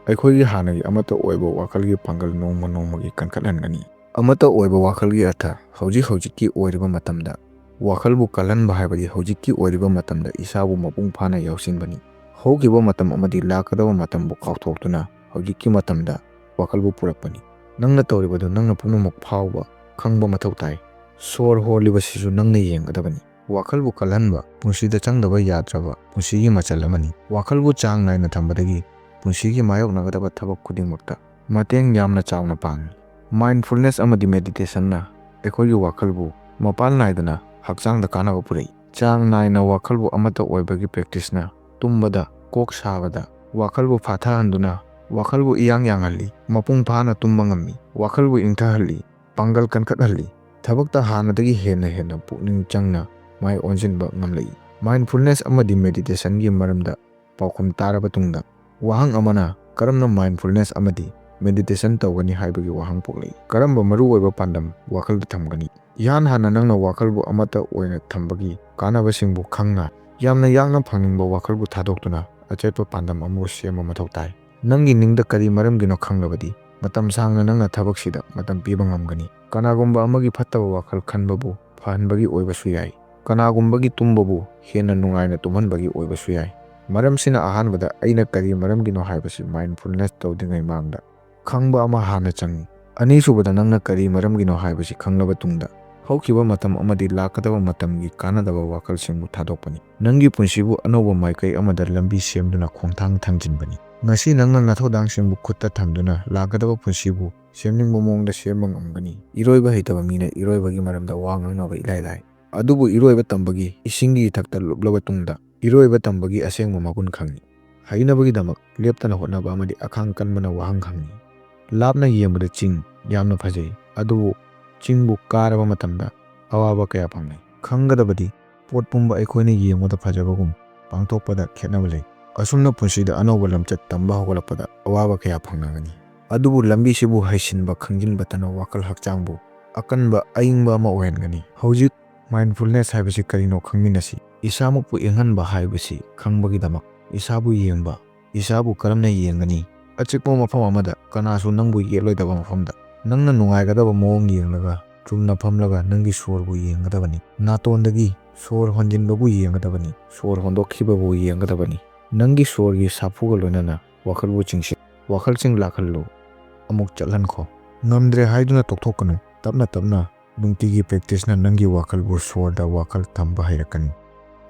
ꯑꯩꯈꯣꯏꯒꯤ ꯍꯥꯟꯅꯒꯤ ꯑꯃꯠꯇ ꯑꯣꯏꯕ ꯋꯥꯈꯜꯒꯤ ꯄꯥꯡꯒꯜ ꯅꯣꯡꯃ ꯅꯣꯡꯃꯒꯤ ꯀꯟꯈꯠꯍꯟꯒꯅꯤ꯫ ꯑꯃꯠꯇ ꯑꯣꯏꯕ ꯋꯥꯈꯜꯒꯤ ꯑꯔꯊ ꯍꯧꯖꯤꯛ ꯍꯧꯖꯤꯛꯀꯤ ꯑꯣꯏꯔꯤꯕ ꯃꯇꯝꯗ ꯋꯥꯈꯜꯕꯨ ꯀꯜꯍꯟꯕ ꯍꯥꯏꯕꯗꯤ ꯍꯧꯖꯤꯛꯀꯤ ꯑꯣꯏꯔꯤꯕ ꯃꯇꯝꯗ ꯏꯁꯥꯕꯨ ꯃꯄꯨꯡ ꯐꯥꯅ ꯌꯥꯎꯁꯤꯟꯕꯅꯤ꯫ ꯍꯧꯈꯤꯕ ꯃꯇꯝ ꯑꯃꯗꯤ ꯂꯥꯛꯀꯗꯕ ꯃꯇꯝꯕꯨ ꯀꯥꯎꯊꯣꯛꯇꯨꯅ ꯍꯧꯖꯤꯛꯀꯤ ꯃꯇꯝꯗ ꯋꯥꯈꯜꯕꯨ ꯄꯨꯔꯛꯄꯅꯤ꯫ ꯅꯪꯅ ꯇꯧꯔꯤꯕꯗꯨ ꯅꯪꯅ ꯄꯨꯝꯅꯃꯛ ꯐꯥꯎꯕ ꯈꯪꯕ ꯃꯊꯧ ꯇꯥꯏ꯫ ꯁꯣꯔ ꯍꯣꯜꯂꯤꯕꯁꯤꯁꯨ ꯅꯪꯅ ꯌꯦꯡꯒꯗꯕꯅꯤ꯫ ꯋꯥꯈꯜꯕꯨ ꯀꯜꯍꯟꯕ ꯄꯨꯟꯁꯤꯗ ꯆꯪꯗꯕ ꯌꯥꯗ꯭ꯔꯕ ꯄꯨꯟꯁꯤꯒꯤ ꯃꯆꯜ ꯑꯃꯅꯤ꯫ ꯋꯥꯈꯜꯕꯨ ꯆꯥꯡ ꯅꯥꯏꯅ ꯊꯝꯕꯗꯒꯤ ꯄꯨꯟꯁꯤꯒꯤ ꯃꯥꯌꯣꯛꯅꯒꯗꯕ ꯊꯕꯛ ꯈꯨꯗꯤꯡꯃꯛꯇ ꯃꯇꯦꯡ ꯌꯥꯝꯅ ꯆꯥꯎꯅ ꯄꯥꯡꯏ꯫ Mindfulness ꯑꯃꯗꯤ meditationꯅ ꯑꯩꯈꯣꯏꯒꯤ ꯋꯥꯈꯜꯕꯨ ꯃꯄꯥꯜ ꯅꯥꯏꯗꯅ ꯍꯛꯆꯥꯡꯗ ꯀꯥꯟꯅꯕ ꯄꯨꯔꯛꯏ꯫ ꯆꯥꯡ ꯅꯥꯏꯅ ꯋꯥꯈꯜꯕꯨ ꯑꯃꯠꯇ ꯑꯣꯏꯕꯒꯤ practiceꯅ ꯇꯨꯝꯕꯗ, ꯀꯣꯛ ꯁꯥꯕꯗ, ꯋꯥꯈꯜꯕꯨ ꯐꯥꯊꯍꯟꯗꯨꯅ ꯋꯥꯈꯜꯕꯨ ꯏꯌꯥꯡ ꯌꯥꯡꯍꯜꯂꯤ, ꯃꯄꯨꯡ ꯐꯥꯅ ꯇꯨꯝꯕ ꯉꯝꯃꯤ, ꯋꯥꯈꯜꯕꯨ ꯏꯪꯊꯍꯜꯂꯤ, ꯄꯥꯡꯒꯜ ꯀꯟꯈꯠꯍꯜꯂꯤ, ꯊꯕꯛꯇ ꯍꯥꯟꯅꯗꯒꯤ ꯍꯦꯟꯅ ꯍꯦꯟꯅ ꯄꯨꯛꯅꯤꯡ ꯆꯪꯅ ꯃꯥꯏ ꯑꯣꯟꯁꯤꯟꯕ ꯉꯝꯂꯛꯏ꯫ Mindfulness ꯑꯃꯗꯤ meditationꯒꯤ ꯃꯔꯝꯗ ꯄꯥꯎꯈꯨꯝ ꯇꯥꯔꯕ ꯇꯨꯡꯗ, ꯋꯥꯍꯪ ꯑꯃꯅ ꯀꯔꯝꯅ mindfulness ꯑꯃꯗꯤ ꯃꯦꯗꯤꯇꯦꯁꯟ ꯇꯧꯒꯅꯤ ꯍꯥꯏꯕꯒꯤ ꯋꯥꯍꯪ ꯄꯣꯛꯂꯛꯏ꯫ ꯀꯔꯝꯕ ꯃꯔꯨꯑꯣꯏꯕ ꯄꯥꯟꯗꯝ ꯋꯥꯈꯜꯗ ꯊꯝꯒꯅꯤ? ꯏꯍꯥꯟ ꯍꯥꯟꯅ ꯅꯪꯅ ꯋꯥꯈꯜꯕꯨ ꯑꯃꯠꯇ ꯑꯣꯏꯅ ꯊꯝꯕꯒꯤ ꯀꯥꯟꯅꯕꯁꯤꯡꯕꯨ ꯈꯪꯅ, ꯌꯥꯝꯅ ꯌꯥꯡꯅ ꯐꯪꯅꯤꯡꯕ ꯋꯥꯈꯜꯕꯨ ꯊꯥꯗꯣꯛꯇꯨꯅ ꯑꯆꯦꯠꯄ ꯄꯥꯟꯗꯝ ꯑꯃꯕꯨ ꯁꯦꯝꯕ ꯃꯊꯧ ꯇꯥꯏ꯫ ꯅꯪꯒꯤ ꯅꯤꯡꯗ ꯀꯔꯤ ꯃꯔꯝꯒꯤꯅꯣ ꯈꯪꯂꯕꯗꯤ, ꯃꯇꯝ ꯁꯥꯡꯅ ꯅꯪꯅ ꯊꯕꯛꯁꯤꯗ ꯃꯇꯝ ꯄꯤꯕ ꯉꯝꯒꯅꯤ꯫ ꯀꯅꯥꯒꯨꯝꯕ ꯑꯃꯒꯤ ꯐꯠꯇꯕ ꯋꯥꯈꯜ ꯈꯟꯕꯕꯨ ꯐꯍꯟꯕꯒꯤ ꯑꯣꯏꯕꯁꯨ ꯌꯥꯏ꯫ ꯀꯅꯥꯒꯨꯝꯕꯒꯤ ꯇꯨꯝꯕꯕꯨ ꯍꯦꯟꯅ ꯅꯨꯡꯉꯥꯏꯅ ꯇꯨꯝꯍꯟꯕꯒꯤ ꯑꯣꯏꯕꯁꯨ ꯌꯥꯏ꯫ ꯃꯔꯝꯁꯤꯅ ꯑꯍꯥꯟꯕꯗ ꯑꯩꯅ ꯀꯔꯤ ꯃꯔꯝꯒꯤꯅꯣ ꯍꯥꯏꯕꯁꯤ ꯃꯥꯏꯟꯗꯐꯨꯜꯅꯦꯁ ꯇꯧꯗ꯭ꯔꯤꯉꯩ ꯃꯥꯡꯗ ꯈꯪꯕ ꯑꯃ ꯍꯥꯟꯅ ꯆꯪꯏ꯫ ꯑꯅꯤꯁꯨꯕꯗ, ꯅꯪꯅ ꯀꯔꯤ ꯃꯔꯝꯒꯤꯅꯣ ꯍꯥꯏꯕꯁꯤ ꯈꯪꯂꯕ ꯇꯨꯡꯗ, ꯍꯧꯈꯤꯕ ꯃꯇꯝ ꯑꯃꯗꯤ ꯂꯥꯛꯀꯗꯕ ꯃꯇꯝꯒꯤ ꯀꯥꯟꯅꯗꯕ ꯋꯥꯈꯜꯁꯤꯡꯕꯨ ꯊꯥꯗꯣꯛꯄꯅꯤ꯫ ꯅꯪꯒꯤ ꯄꯨꯟꯁꯤꯕꯨ ꯑꯅꯧꯕ ꯃꯥꯏꯀꯩ ꯑꯃꯗ ꯂꯝꯕꯤ ꯁꯦꯝꯗꯨꯅ ꯈꯣꯡꯊꯥꯡ ꯊꯥꯡꯖꯤꯟꯕꯅꯤ꯫ ꯉꯁꯤ ꯅꯪꯅ ꯅꯊꯧꯗꯥꯡꯁꯤꯡꯕꯨ ꯈꯨꯠꯇ ꯊꯝꯗꯨꯅ ꯂꯥꯛꯀꯗꯕ ꯄꯨꯟꯁꯤꯕꯨ ꯁꯦꯝꯅꯤꯡꯕ ꯃꯑꯣꯡꯗ ꯁꯦꯝꯕ ꯉꯝꯒꯅꯤ꯫ ꯏꯔꯣꯏꯕ ꯍꯩꯇꯕ ꯃꯤꯅ ꯏꯔꯣꯏꯕꯒꯤ ꯃꯔꯝꯗ ꯋꯥ ꯉꯥꯡꯅꯕ ꯏꯂꯥꯏ ꯂꯥꯏ꯫ ꯑꯗꯨꯕꯨ ꯏꯔꯣꯏꯕ ꯇꯝꯕꯒꯤ, ꯏꯁꯤꯡꯒꯤ ꯏꯊꯛꯇ ꯂꯨꯞꯂꯕ ꯇꯨꯡꯗ, ꯏꯔꯣꯏꯕ ꯇꯝꯕꯒꯤ ꯑꯁꯦꯡꯕ ꯃꯒꯨꯟ ꯈꯪꯏ꯫ ꯍꯩꯅꯕꯒꯤꯗꯃꯛ ꯂꯦꯞꯇꯅ ꯍꯣꯠꯅꯕ ꯑꯃꯗꯤ ꯑꯈꯥꯡ ꯀꯟꯕꯅ ꯋꯥꯍꯪ ꯈꯪꯏ꯫ ꯂꯥꯞꯅ ꯌꯦꯡꯕꯗ ꯆꯤꯡ ꯌꯥꯝꯅ ꯐꯖꯩ, ꯑꯗꯨꯕꯨ ꯆꯤꯡꯕꯨ ꯀꯥꯔꯕ ꯃꯇꯝꯗ ꯑꯋꯥꯕ ꯀꯌꯥ ꯐꯪꯏ꯫ ꯈꯪꯒꯗꯕꯗꯤ, ꯄꯣꯠ ꯄꯨꯝꯕ ꯑꯩꯈꯣꯏꯅ ꯌꯦꯡꯕꯗ ꯐꯖꯕꯒꯨꯝ, ꯄꯥꯡꯊꯣꯛꯄꯗ ꯈꯦꯠꯅꯕ ꯂꯩ꯫ ꯑꯁꯨꯝꯅ ꯄꯨꯟꯁꯤꯗ ꯑꯅꯧꯕ ꯂꯝꯆꯠ ꯇꯝꯕ ꯍꯧꯒꯠꯂꯛꯄꯗ ꯑꯋꯥꯕ ꯀꯌꯥ ꯐꯪꯅꯒꯅꯤ꯫ ꯑꯗꯨꯕꯨ ꯂꯝꯕꯤꯁꯤꯕꯨ ꯍꯩꯁꯤꯟꯕ ꯈꯪꯖꯤꯟꯕꯇꯅ ꯋꯥꯈꯜ ꯍꯛꯆꯥꯡꯕꯨ ꯑꯀꯟꯕ ꯑꯏꯪꯕ ꯑꯃ ꯑꯣꯏꯍꯟꯒꯅꯤ꯫ ꯍꯧꯖꯤꯛ ꯃꯥꯏꯟꯗꯐꯨꯜꯅꯦꯁ ꯍꯥꯏꯕꯁꯤ ꯀꯔꯤꯅꯣ ꯈꯪꯃꯤꯟꯅꯁꯤ꯫ ꯏꯁꯥꯃꯛꯄꯨ ꯏꯪꯍꯟꯕ ꯍꯥꯏꯕꯁꯤ ꯈꯪꯕꯒꯤꯗꯃꯛ ꯏꯁꯥꯕꯨ ꯌꯦꯡꯕ, ꯏꯁꯥꯕꯨ ꯀꯔꯝꯅ ꯌꯦꯡꯒꯅꯤ? ꯑꯆꯤꯛꯄ ꯃꯐꯝ ꯑꯃꯗ, ꯀꯅꯥꯁꯨ ꯅꯪꯕꯨ ꯌꯦꯠꯂꯣꯏꯗꯕ ꯃꯐꯝꯗ, ꯅꯪꯅ ꯅꯨꯡꯉꯥꯏꯒꯗꯕ ꯃꯑꯣꯡ ꯌꯦꯡꯂꯒ ꯆꯨꯝꯅ ꯐꯝꯂꯒ ꯅꯪꯒꯤ ꯁꯣꯔꯕꯨ ꯌꯦꯡꯒꯗꯕꯅꯤ꯫ ꯅꯥꯇꯣꯟꯗꯒꯤ ꯁꯣꯔ ꯍꯣꯟꯖꯤꯟꯕꯕꯨ ꯌꯦꯡꯒꯗꯕꯅꯤ꯫ ꯁꯣꯔ ꯍꯣꯟꯗꯣꯛꯈꯤꯕꯕꯨ ꯌꯦꯡꯒꯗꯕꯅꯤ꯫ ꯅꯪꯒꯤ ꯁꯣꯔꯒꯤ ꯁꯥꯐꯨꯒ ꯂꯣꯏꯅꯅ ꯋꯥꯈꯜꯕꯨ ꯆꯤꯡꯁꯤꯜ-, ꯋꯥꯈꯜꯁꯤꯡ ꯂꯥꯛꯍꯜꯂꯨ꯫ ꯑꯃꯨꯛ ꯆꯠꯍꯟꯈꯣ꯫ ꯉꯝꯗ꯭ꯔꯦ ꯍꯥꯏꯗꯨꯅ ꯇꯣꯛꯊꯣꯛꯀꯅꯨ꯫ ꯇꯞꯅ ꯇꯞꯅ ꯅꯨꯡꯇꯤꯒꯤ ꯄ꯭ꯔꯦꯛꯇꯤꯁꯅ ꯅꯪꯒꯤ ꯋꯥꯈꯜꯕꯨ ꯁꯣꯔꯗ ꯋꯥꯈꯜ ꯊꯝꯕ ꯍꯩꯔꯛꯀꯅꯤ꯫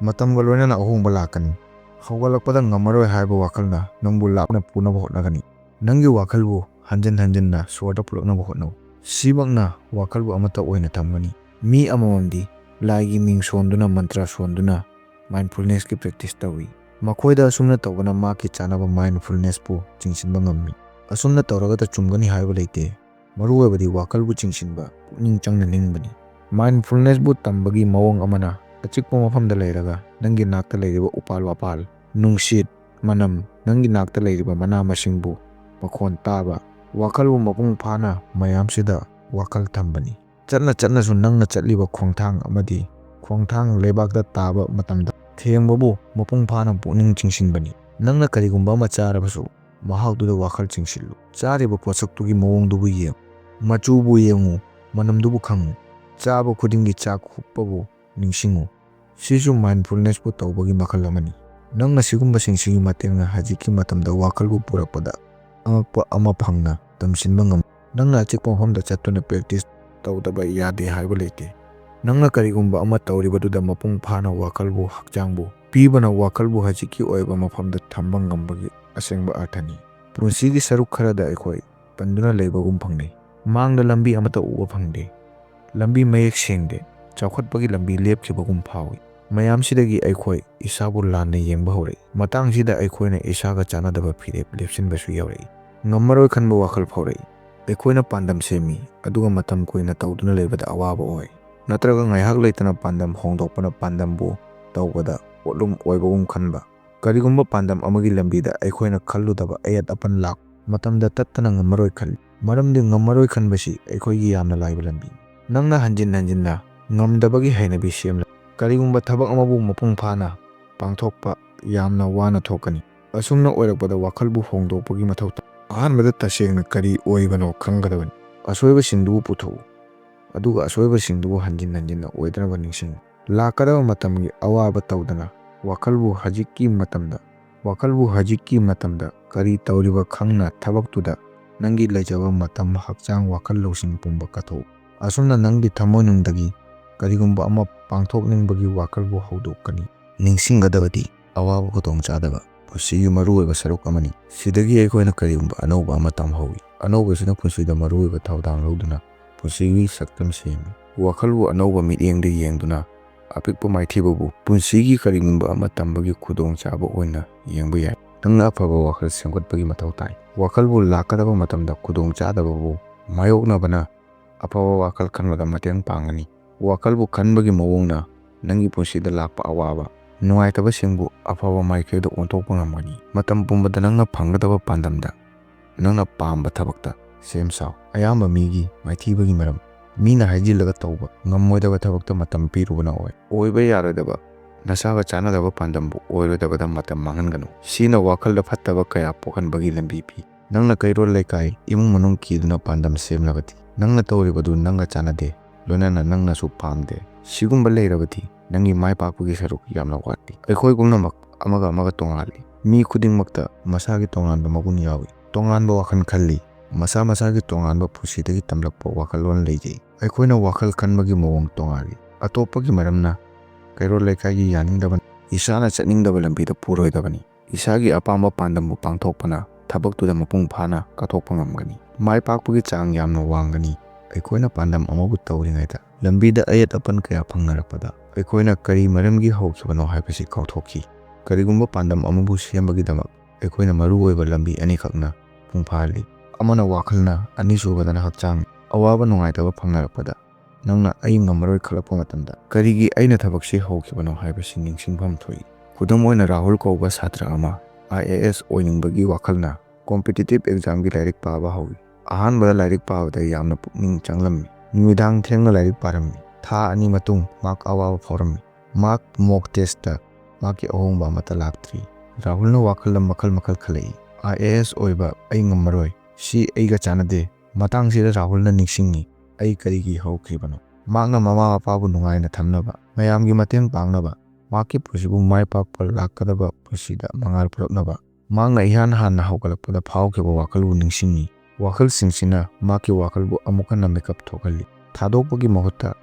ꯃꯇꯝꯒ ꯂꯣꯏꯅꯅ ꯑꯍꯣꯡꯕ ꯂꯥꯛꯀꯅꯤ꯫ ꯍꯧꯒꯠꯂꯛꯄꯗ ꯉꯝꯃꯔꯣꯏ ꯍꯥꯏꯕ ꯋꯥꯈꯜꯅ ꯅꯪꯕꯨ ꯂꯥꯞꯅ ꯄꯨꯅꯕ ꯍꯣꯠꯅꯒꯅꯤ꯫ ꯅꯪꯒꯤ ꯋꯥꯈꯜꯕꯨ ꯍꯟꯖꯤꯟ ꯍꯟꯖꯤꯟꯅ ꯁꯣꯔꯗ ꯄꯨꯔꯛꯅꯕ ꯍꯣꯠꯅꯧ꯫ ꯁꯤꯃꯛꯅ ꯋꯥꯈꯜꯕꯨ ꯑꯃꯠꯇ ꯑꯣꯏꯅ ꯊꯝꯒꯅꯤ꯫ ꯃꯤ ꯑꯃꯃꯝꯗꯤ ꯂꯥꯏꯒꯤ ꯃꯤꯡ ꯁꯣꯟꯗꯨꯅ, ꯃꯟꯇ꯭ꯔ ꯁꯣꯟꯗꯨꯅ ꯃꯥꯏꯟꯗꯐꯨꯜꯅꯦꯁꯀꯤ ꯄ꯭ꯔꯦꯛꯇꯤꯁ ꯇꯧꯏ꯫ ꯃꯈꯣꯏꯗ ꯑꯁꯨꯝꯅ ꯇꯧꯕꯅ ꯃꯍꯥꯛꯀꯤ ꯆꯥꯅꯕ ꯃꯥꯏꯟꯗꯐꯨꯜꯅꯦꯁꯄꯨ ꯆꯤꯡꯁꯤꯟꯕ ꯉꯝꯃꯤ꯫ ꯑꯁꯨꯝꯅ ꯇꯧꯔꯒꯗ ꯆꯨꯝꯒꯅꯤ ꯍꯥꯏꯕ ꯂꯩꯇꯦ꯫ ꯃꯔꯨꯑꯣꯏꯕꯗꯤ ꯋꯥꯈꯜꯕꯨ ꯆꯤꯡꯁꯤꯟꯕ, ꯄꯨꯛꯅꯤꯡ ꯆꯪꯅ ꯅꯤꯡꯕꯅꯤ꯫ ꯃꯥꯏꯟꯗꯐꯨꯜꯅꯦꯁꯄꯨ ꯇꯝꯕꯒꯤ ꯃꯑꯣꯡ ꯑꯃꯅ, ꯑꯆꯤꯛꯄ ꯃꯐꯝꯗ ꯂꯩꯔꯒ ꯅꯪꯒꯤ ꯅꯥꯛꯇ ꯂꯩꯔꯤꯕ ꯎꯄꯥꯜ ꯋꯥꯄꯥꯜ, ꯅꯨꯡꯁꯤꯠ, ꯃꯅꯝ, ꯅꯪꯒꯤ ꯅꯥꯛꯇ ꯂꯩꯔꯤꯕ ꯃꯅꯥ ꯃꯁꯤꯡꯕꯨ ꯃꯈꯣꯟ ꯇꯥꯕ, ꯋꯥꯈꯜꯕꯨ ꯃꯄꯨꯡ ꯐꯥꯅ ꯃꯌꯥꯝꯁꯤꯗ ꯋꯥꯈꯜ ꯊꯝꯕꯅꯤ꯫ ꯆꯠꯅ ꯆꯠꯅꯁꯨ ꯅꯪꯅ ꯆꯠꯂꯤꯕ ꯈꯣꯡꯊꯥꯡ ꯑꯃꯗꯤ ꯈꯣꯡꯊꯥꯡ ꯂꯩꯕꯥꯛꯇ ꯇꯥꯕ ꯃꯇꯝꯗ ꯊꯦꯡꯕꯕꯨ ꯃꯄꯨꯡ ꯐꯥꯅ ꯄꯨꯛꯅꯤꯡ ꯆꯤꯡꯁꯤꯟꯕꯅꯤ꯫ ꯅꯪꯅ ꯀꯔꯤꯒꯨꯝꯕ ꯑꯃ ꯆꯥꯔꯕꯁꯨ ꯃꯍꯥꯎꯗꯨꯗ ꯋꯥꯈꯜ ꯆꯤꯡꯁꯤꯜꯂꯨ꯫ ꯆꯥꯔꯤꯕ ꯄꯣꯠꯁꯛꯇꯨꯒꯤ ꯃꯑꯣꯡꯗꯨꯕꯨ ꯌꯦꯡꯉꯨ, ꯃꯆꯨꯕꯨ ꯌꯦꯡꯉꯨ, ꯃꯅꯝꯗꯨꯕꯨ ꯈꯪꯉꯨ꯫ ꯆꯥꯕ ꯈꯨꯗꯤꯡꯒꯤ ꯆꯥꯛ ꯍꯨꯞꯄꯕꯨ ꯅꯤꯡꯁꯤꯡꯉꯨ꯫ ꯁꯤꯁꯨ mindfulnessꯄꯨ ꯇꯧꯕꯒꯤ ꯃꯈꯜ ꯑꯃꯅꯤ꯫ ꯅꯪꯅ ꯁꯤꯒꯨꯝꯕꯁꯤꯡꯁꯤꯒꯤ ꯃꯇꯦꯡꯅ ꯍꯧꯖꯤꯛꯀꯤ ꯃꯇꯝꯗ ꯋꯥꯈꯜꯕꯨ ꯄꯨꯔꯛꯄꯗ ꯑꯉꯛꯄ ꯑꯃ ꯐꯪꯅ ꯇꯝꯁꯤꯟꯕ ꯉꯝ꯫ ꯅꯪꯅ ꯑꯆꯤꯛꯄ ꯃꯐꯝꯗ ꯆꯠꯇꯨꯅ practice ꯇꯧꯗꯕ ꯌꯥꯗꯦ ꯍꯥꯏꯕ ꯂꯩꯇꯦ꯫ ꯅꯪꯅ ꯀꯔꯤꯒꯨꯝꯕ ꯑꯃ ꯇꯧꯔꯤꯕꯗꯨꯗ ꯃꯄꯨꯡ ꯐꯥꯅ ꯋꯥꯈꯜꯕꯨ, ꯍꯛꯆꯥꯡꯕꯨ ꯄꯤꯕꯅ ꯋꯥꯈꯜꯕꯨ ꯍꯧꯖꯤꯛꯀꯤ ꯑꯣꯏꯕ ꯃꯐꯝꯗ ꯊꯝꯕ ꯉꯝꯕꯒꯤ ꯑꯁꯦꯡꯕ ꯑꯔꯊꯅꯤ꯫ ꯄꯨꯟꯁꯤꯒꯤ ꯁꯔꯨꯛ ꯈꯔꯗ ꯑꯩꯈꯣꯏ ꯄꯟꯗꯨꯅ ꯂꯩꯕꯒꯨꯝ ꯐꯪꯅꯩ꯫ ꯃꯥꯡꯗ ꯂꯝꯕꯤ ꯑꯃꯠꯇ ꯎꯕ ꯐꯪꯗꯦ꯫ ꯂꯝꯕꯤ ꯃꯌꯦꯛ ꯁꯦꯡꯗꯦ꯫ ꯆꯥꯎꯈꯠꯄꯒꯤ ꯂꯝꯕꯤ ꯂꯦꯞꯈꯤꯕꯒꯨꯝ ꯐꯥꯎꯏ꯫ ꯃꯌꯥꯝꯁꯤꯗꯒꯤ ꯑꯩꯈꯣꯏ ꯏꯁꯥꯕꯨ ꯂꯥꯟꯅ ꯌꯦꯡꯕ ꯍꯧꯔꯛꯏ꯫ ꯃꯇꯥꯡꯁꯤꯗ ꯑꯩꯈꯣꯏꯅ ꯏꯁꯥꯒ ꯆꯥꯟꯅꯗꯕ ꯐꯤꯔꯦꯞ ꯂꯦꯞꯁꯤꯟꯕꯁꯨ ꯌꯥꯎꯔꯛꯏ꯫ ꯉꯝꯃꯔꯣꯏ ꯈꯟꯕ ꯋꯥꯈꯜ ꯐꯥꯎꯔꯛꯏ꯫ ꯑꯩꯈꯣꯏꯅ ꯄꯥꯟꯗꯝ ꯁꯦꯝꯃꯤ, ꯑꯗꯨꯒ ꯃꯇꯝ ꯀꯨꯏꯅ ꯇꯧꯗꯨꯅ ꯂꯩꯕꯗ ꯑꯋꯥꯕ ꯑꯣꯏ꯫ ꯅꯠꯇ꯭ꯔꯒ ꯉꯥꯏꯍꯥꯛ ꯂꯩꯇꯅ ꯄꯥꯟꯗꯝ ꯍꯣꯡꯗꯣꯛꯄꯅ ꯄꯥꯟꯗꯝꯕꯨ ꯇꯧꯕꯗ ꯄꯣꯠꯂꯨꯝ ꯑꯣꯏꯕꯒꯨꯝ ꯈꯟꯕ꯫ ꯀꯔꯤꯒꯨꯝꯕ ꯄꯥꯟꯗꯝ ꯑꯃꯒꯤ ꯂꯝꯕꯤꯗ ꯑꯩꯈꯣꯏꯅ ꯈꯜꯂꯨꯗꯕ ꯑꯌꯦꯠ ꯑꯄꯟ ꯂꯥꯛ ꯃꯇꯝꯗ ꯇꯠꯇꯅ ꯉꯝꯃꯔꯣꯏ ꯈꯜꯂꯤ꯫ ꯃꯔꯝꯗꯤ ꯉꯝꯃꯔꯣꯏ ꯈꯟꯕꯁꯤ ꯑꯩꯈꯣꯏꯒꯤ ꯌꯥꯝꯅ ꯂꯥꯏꯕ ꯂꯝꯕꯤꯅꯤ꯫ ꯅꯪꯅ ꯍꯟꯖꯤꯟ ꯍꯟꯖꯤꯟꯅ ꯉꯝꯗꯕꯒꯤ ꯍꯩꯅꯕꯤ ꯁꯦꯝꯂ ꯀꯔꯤꯒꯨꯝꯕ ꯊꯕꯛ ꯑꯃꯕꯨ ꯃꯄꯨꯡ ꯐꯥꯅ ꯄꯥꯡꯊꯣꯛꯄ ꯌꯥꯝꯅ ꯋꯥꯅ ꯊꯣꯛꯀꯅꯤ꯫ ꯑꯁꯨꯝꯅ ꯑꯣꯏꯔꯛꯄꯗ ꯋꯥꯈꯜꯕꯨ ꯍꯣꯡꯗꯣꯛꯄꯒꯤ ꯃꯊꯧ ꯇꯥꯏ꯫ ꯑꯍꯥꯟꯕꯗ ꯇꯁꯦꯡꯅ ꯀꯔꯤ ꯑꯣꯏꯕꯅꯣ ꯈꯪꯒꯗꯕꯅꯤ꯫ ꯑꯁꯣꯏꯕꯁꯤꯡꯗꯨꯕꯨ ꯄꯨꯊꯣꯛꯎ, ꯑꯗꯨꯒ ꯑꯁꯣꯏꯕꯁꯤꯡꯗꯨꯕꯨ ꯍꯟꯖꯤꯟ ꯍꯟꯖꯤꯟꯅ ꯑꯣꯏꯗꯅꯕ ꯅꯤꯡꯁꯤꯡꯉꯨ꯫ ꯂꯥꯛꯀꯗꯕ ꯃꯇꯝꯒꯤ ꯑꯋꯥꯕ ꯇꯧꯗꯅ ꯋꯥꯈꯜꯕꯨ ꯍꯧꯖꯤꯛꯀꯤ ꯃꯇꯝꯗ, ꯋꯥꯈꯜꯕꯨ ꯍꯧꯖꯤꯛꯀꯤ ꯃꯇꯝꯗ ꯀꯔꯤ ꯇꯧꯔꯤꯕ ꯈꯪꯅ ꯊꯕꯛꯇꯨꯗ ꯅꯪꯒꯤ ꯂꯩꯖꯕ ꯃꯇꯝ, ꯍꯛꯆꯥꯡ, ꯋꯥꯈꯜ, ꯂꯧꯁꯤꯡ ꯄꯨꯝꯕ ꯀꯠꯊꯣꯛꯎ꯫ ꯑꯁꯨꯝꯅ ꯅꯪꯒꯤ ꯊꯃꯣꯏꯅꯨꯡꯗꯒꯤ ꯀꯔꯤꯒꯨꯝꯕ ꯑꯃ ꯄꯥꯡꯊꯣꯛꯅꯤꯡꯕꯒꯤ ꯋꯥꯈꯜꯕꯨ ꯍꯧꯗꯣꯛꯀꯅꯤ꯫ ꯅꯤꯡꯁꯤꯡꯒꯗꯕꯗꯤ, ꯑꯋꯥꯕ ꯈꯨꯗꯣꯡꯆꯥꯗꯕ ꯄꯨꯟꯁꯤꯒꯤ ꯃꯔꯨꯑꯣꯏꯕ ꯁꯔꯨꯛ ꯑꯃꯅꯤ꯫ ꯁꯤꯗꯒꯤ ꯑꯩꯈꯣꯏꯅ ꯀꯔꯤꯒꯨꯝꯕ ꯑꯅꯧꯕ ꯑꯃ ꯇꯝꯍꯧꯏ꯫ ꯑꯅꯧꯕꯁꯤꯅ ꯄꯨꯟꯁꯤꯗ ꯃꯔꯨꯑꯣꯏꯕ ꯊꯧꯗꯥꯡ ꯂꯧꯗꯨꯅ ꯄꯨꯟꯁꯤꯒꯤ ꯁꯛꯇꯝ ꯁꯦꯝꯃꯤ꯫ ꯋꯥꯈꯜꯕꯨ ꯑꯅꯧꯕ ꯃꯤꯠꯌꯦꯡꯗ ꯌꯦꯡꯗꯨꯅ ꯑꯄꯤꯛꯄ ꯃꯥꯏꯊꯤꯕꯕꯨ ꯄꯨꯟꯁꯤꯒꯤ ꯀꯔꯤꯒꯨꯝꯕ ꯑꯃ ꯇꯝꯕꯒꯤ ꯈꯨꯗꯣꯡꯆꯥꯕ ꯑꯣꯏꯅ ꯌꯦꯡꯕ ꯌꯥꯏ꯫ ꯅꯪꯅ ꯑꯐꯕ ꯋꯥꯈꯜ ꯁꯦꯝꯒꯠꯄꯒꯤ ꯃꯊꯧ ꯇꯥꯏ꯫ ꯋꯥꯈꯜꯕꯨ ꯂꯥꯛꯀꯗꯕ ꯃꯇꯝꯗ ꯈꯨꯗꯣꯡꯆꯥꯗꯕꯕꯨ ꯃꯥꯌꯣꯛꯅꯕꯅ ꯑꯐꯕ ꯋꯥꯈꯜ ꯈꯟꯕꯗ ꯃꯇꯦꯡ ꯄꯥꯡꯒꯅꯤ꯫ ꯋꯥꯈꯜꯕꯨ ꯈꯟꯕꯒꯤ ꯃꯑꯣꯡꯅ ꯅꯪꯒꯤ ꯄꯨꯟꯁꯤꯗ ꯂꯥꯛꯄ ꯑꯋꯥꯕ, ꯅꯨꯡꯉꯥꯏꯇꯕꯁꯤꯡꯕꯨ ꯑꯐꯕ ꯃꯥꯏꯀꯩꯗ ꯑꯣꯟꯊꯣꯛꯄ ꯉꯝꯒꯅꯤ꯫ ꯃꯇꯝ ꯄꯨꯝꯕꯗ ꯅꯪꯅ ꯐꯪꯒꯗꯕ ꯄꯥꯟꯗꯝꯗ ꯅꯪꯅ ꯄꯥꯝꯕ ꯊꯕꯛꯇ ꯁꯦꯝ ꯁꯥꯎ꯫ ꯑꯌꯥꯝꯕ ꯃꯤꯒꯤ ꯃꯥꯏꯊꯤꯕꯒꯤ ꯃꯔꯝ ꯃꯤꯅ ꯍꯥꯏꯖꯤꯜꯂꯒ ꯇꯧꯕ ꯉꯝꯃꯣꯏꯗꯕ ꯊꯕꯛꯇ ꯃꯇꯝ ꯄꯤꯔꯨꯕꯅ ꯑꯣꯏ꯫ ꯑꯣꯏꯕ ꯌꯥꯔꯣꯏꯗꯕ, ꯅꯁꯥꯒ ꯆꯥꯟꯅꯗꯕ ꯄꯥꯟꯗꯝꯕꯨ ꯑꯣꯏꯔꯣꯏꯗꯕꯗ ꯃꯇꯝ ꯃꯥꯡꯍꯟꯒꯅꯨ꯫ ꯁꯤꯅ ꯋꯥꯈꯜꯗ ꯐꯠꯇꯕ ꯀꯌꯥ ꯄꯣꯛꯍꯟꯕꯒꯤ ꯂꯝꯕꯤ ꯄꯤ꯫ ꯅꯪꯅ ꯀꯩꯔꯣꯜ ꯂꯩꯀꯥꯏ, ꯏꯃꯨꯡ ꯃꯅꯨꯡ ꯀꯤꯗꯨꯅ ꯄꯥꯟꯗꯝ ꯁꯦꯝꯂꯕꯗꯤ, ꯅꯪꯅ ꯇꯧꯔꯤꯕꯗꯨ ꯅꯪꯒ ꯆꯥꯟꯅꯗꯦ, ꯂꯣꯏꯅꯅ ꯅꯪꯅꯁꯨ ꯄꯥꯝꯗꯦ꯫ ꯁꯤꯒꯨꯝꯕ ꯂꯩꯔꯕꯗꯤ ꯅꯪꯒꯤ ꯃꯥꯏ ꯄꯥꯛꯄꯒꯤ ꯁꯔꯨꯛ ꯌꯥꯝꯅ ꯋꯥꯠꯂꯤ꯫ ꯑꯩꯈꯣꯏ ꯄꯨꯝꯅꯃꯛ ꯑꯃꯒ ꯑꯃꯒ ꯇꯣꯉꯥꯜꯂꯤ꯫ ꯃꯤ ꯈꯨꯗꯤꯡꯃꯛꯇ ꯃꯁꯥꯒꯤ ꯇꯣꯉꯥꯟꯕ ꯃꯒꯨꯟ ꯌꯥꯎꯏ꯫ ꯇꯣꯉꯥꯟꯕ ꯋꯥꯈꯜ ꯈꯜꯂꯤ꯫ ꯃꯁꯥ ꯃꯁꯥꯒꯤ ꯇꯣꯉꯥꯟꯕ ꯄꯨꯟꯁꯤꯗꯒꯤ ꯇꯝꯂꯛꯄ ꯋꯥꯈꯜꯂꯣꯟ ꯂꯩꯖꯩ꯫ ꯑꯩꯈꯣꯏꯅ ꯋꯥꯈꯜ ꯈꯟꯕꯒꯤ ꯃꯑꯣꯡ ꯇꯣꯉꯥꯜꯂꯤ꯫ ꯑꯇꯣꯞꯄꯒꯤ ꯃꯔꯝꯅ ꯀꯩꯔꯣꯜ ꯂꯩꯀꯥꯏꯒꯤ ꯌꯥꯅꯤꯡꯗꯕ, ꯏꯁꯥꯅ ꯆꯠꯅꯤꯡꯗꯕ ꯂꯝꯕꯤꯗ ꯄꯨꯔꯣꯏꯗꯕꯅꯤ꯫ ꯏꯁꯥꯒꯤ ꯑꯄꯥꯝꯕ ꯄꯥꯟꯗꯝꯕꯨ ꯄꯥꯡꯊꯣꯛꯄꯅ ꯊꯕꯛꯇꯨꯗ ꯃꯄꯨꯡ ꯐꯥꯅ ꯀꯠꯊꯣꯛꯄ ꯉꯝꯒꯅꯤ꯫ ꯃꯥꯏ ꯄꯥꯛꯄꯒꯤ ꯆꯥꯡ ꯌꯥꯝꯅ ꯋꯥꯡꯒꯅꯤ꯫ ꯑꯩꯈꯣꯏꯅ ꯄꯥꯟꯗꯝ ꯑꯃꯕꯨ ꯇꯧꯔꯤꯉꯩꯗ ꯂꯝꯕꯤꯗ ꯑꯌꯦꯠ ꯑꯄꯟ ꯀꯌꯥ ꯐꯪꯅꯔꯛꯄꯗ ꯑꯩꯈꯣꯏꯅ ꯀꯔꯤ ꯃꯔꯝꯒꯤ ꯍꯧꯈꯤꯕꯅꯣ ꯍꯥꯏꯕꯁꯤ ꯀꯥꯎꯊꯣꯛꯈꯤ꯫ ꯀꯔꯤꯒꯨꯝꯕ ꯄꯥꯟꯗꯝ ꯑꯃꯕꯨ ꯁꯦꯝꯕꯒꯤꯗꯃꯛ ꯑꯩꯈꯣꯏꯅ ꯃꯔꯨꯑꯣꯏꯕ ꯂꯝꯕꯤ ꯑꯅꯤꯈꯛꯅ ꯃꯄꯨꯡ ꯐꯥꯍꯜꯂꯤ꯫ ꯑꯃꯅ ꯋꯥꯈꯜꯅ, ꯑꯅꯤꯁꯨꯕꯗꯅ ꯍꯛꯆꯥꯡ꯫ ꯑꯋꯥꯕ ꯅꯨꯡꯉꯥꯏꯇꯕ ꯐꯪꯅꯔꯛꯄꯗ ꯅꯪꯅ "ꯑꯩ ꯉꯝꯃꯔꯣꯏ" ꯈꯜꯂꯛꯄ ꯃꯇꯝꯗ ꯀꯔꯤꯒꯤ ꯑꯩꯅ ꯊꯕꯛꯁꯤ ꯍꯧꯈꯤꯕꯅꯣ ꯍꯥꯏꯕꯁꯤ ꯅꯤꯡꯁꯤꯡꯐꯝ ꯊꯣꯛꯏ꯫ ꯈꯨꯗꯝ ꯑꯣꯏꯅ, ꯔꯥꯍꯨꯜ ꯀꯧꯕ ꯁꯥꯇ꯭ꯔ ꯑꯃ ꯑꯥꯏ ꯑꯦ ꯑꯦꯁ ꯑꯣꯏꯅꯤꯡꯕꯒꯤ ꯋꯥꯈꯜꯅ ꯀꯣꯝꯄꯤꯇꯤꯇꯤꯚ ꯑꯦꯛꯖꯥꯝꯒꯤ ꯂꯥꯏꯔꯤꯛ ꯄꯥꯕ ꯍꯧꯏ꯫ ꯑꯍꯥꯟꯕꯗ ꯂꯥꯏꯔꯤꯛ ꯄꯥꯕꯗ ꯌꯥꯝꯅ ꯄꯨꯛꯅꯤꯡ ꯆꯪꯂꯝꯃꯤ꯫ ꯅꯨꯃꯤꯗꯥꯡ ꯊꯦꯡꯅ ꯂꯥꯏꯔꯤꯛ ꯄꯥꯔꯝꯃꯤ꯫ ꯊꯥ ꯑꯅꯤ ꯃꯇꯨꯡ ꯃꯍꯥꯛ ꯑꯋꯥꯕ ꯐꯥꯎꯔꯝꯃꯤ꯫ ꯃꯍꯥꯛ ꯃꯣꯛ ꯇꯦꯁꯇ ꯃꯍꯥꯛꯀꯤ ꯑꯍꯣꯡꯕ ꯑꯃꯠꯇ ꯂꯥꯛꯇ꯭ꯔꯤ꯫ ꯔꯥꯍꯨꯜꯅ ꯋꯥꯈꯜꯗ ꯃꯈꯜ ꯃꯈꯜ ꯈꯜꯂꯛꯏ꯫ "ꯑꯥꯏ ꯑꯦ ꯑꯦꯁ ꯑꯣꯏꯕ ꯑꯩ ꯉꯝꯃꯔꯣꯏ꯫ ꯁꯤ ꯑꯩꯒ ꯆꯥꯟꯅꯗꯦ"꯫ ꯃꯇꯥꯡꯁꯤꯗ ꯔꯥꯍꯨꯜꯅ ꯅꯤꯡꯁꯤꯡꯉꯤ, "ꯑꯩ ꯀꯔꯤꯒꯤ ꯍꯧꯈꯤꯕꯅꯣ?" ꯃꯍꯥꯛꯅ ꯃꯃꯥ ꯃꯄꯥꯕꯨ ꯅꯨꯡꯉꯥꯏꯅ ꯊꯝꯅꯕ, ꯃꯌꯥꯝꯒꯤ ꯃꯇꯦꯡ ꯄꯥꯡꯅꯕ, ꯃꯍꯥꯛꯀꯤ ꯄꯨꯟꯁꯤꯕꯨ ꯃꯥꯏ ꯄꯥꯛꯄ ꯂꯥꯛꯀꯗꯕ ꯄꯨꯟꯁꯤꯗ ꯃꯉꯥꯜ ꯄꯨꯔꯛꯅꯕ꯫ ꯃꯍꯥꯛꯅ ꯏꯍꯥꯟ ꯍꯥꯟꯅ ꯍꯧꯒꯠꯂꯛꯄꯗ ꯐꯥꯎꯈꯤꯕ ꯋꯥꯈꯜꯕꯨ ꯅꯤꯡꯁꯤꯡꯉꯤ꯫ ꯋꯥꯈꯜꯁꯤꯡꯁꯤꯅ ꯃꯍꯥꯛꯀꯤ ꯋꯥꯈꯜꯕꯨ ꯑꯃꯨꯛ ꯍꯟꯅ ꯃꯤꯀꯞ ꯊꯣꯛꯍꯜꯂꯤ꯫ ꯊꯥꯗꯣꯛꯄꯒꯤ ꯃꯍꯨꯠꯇ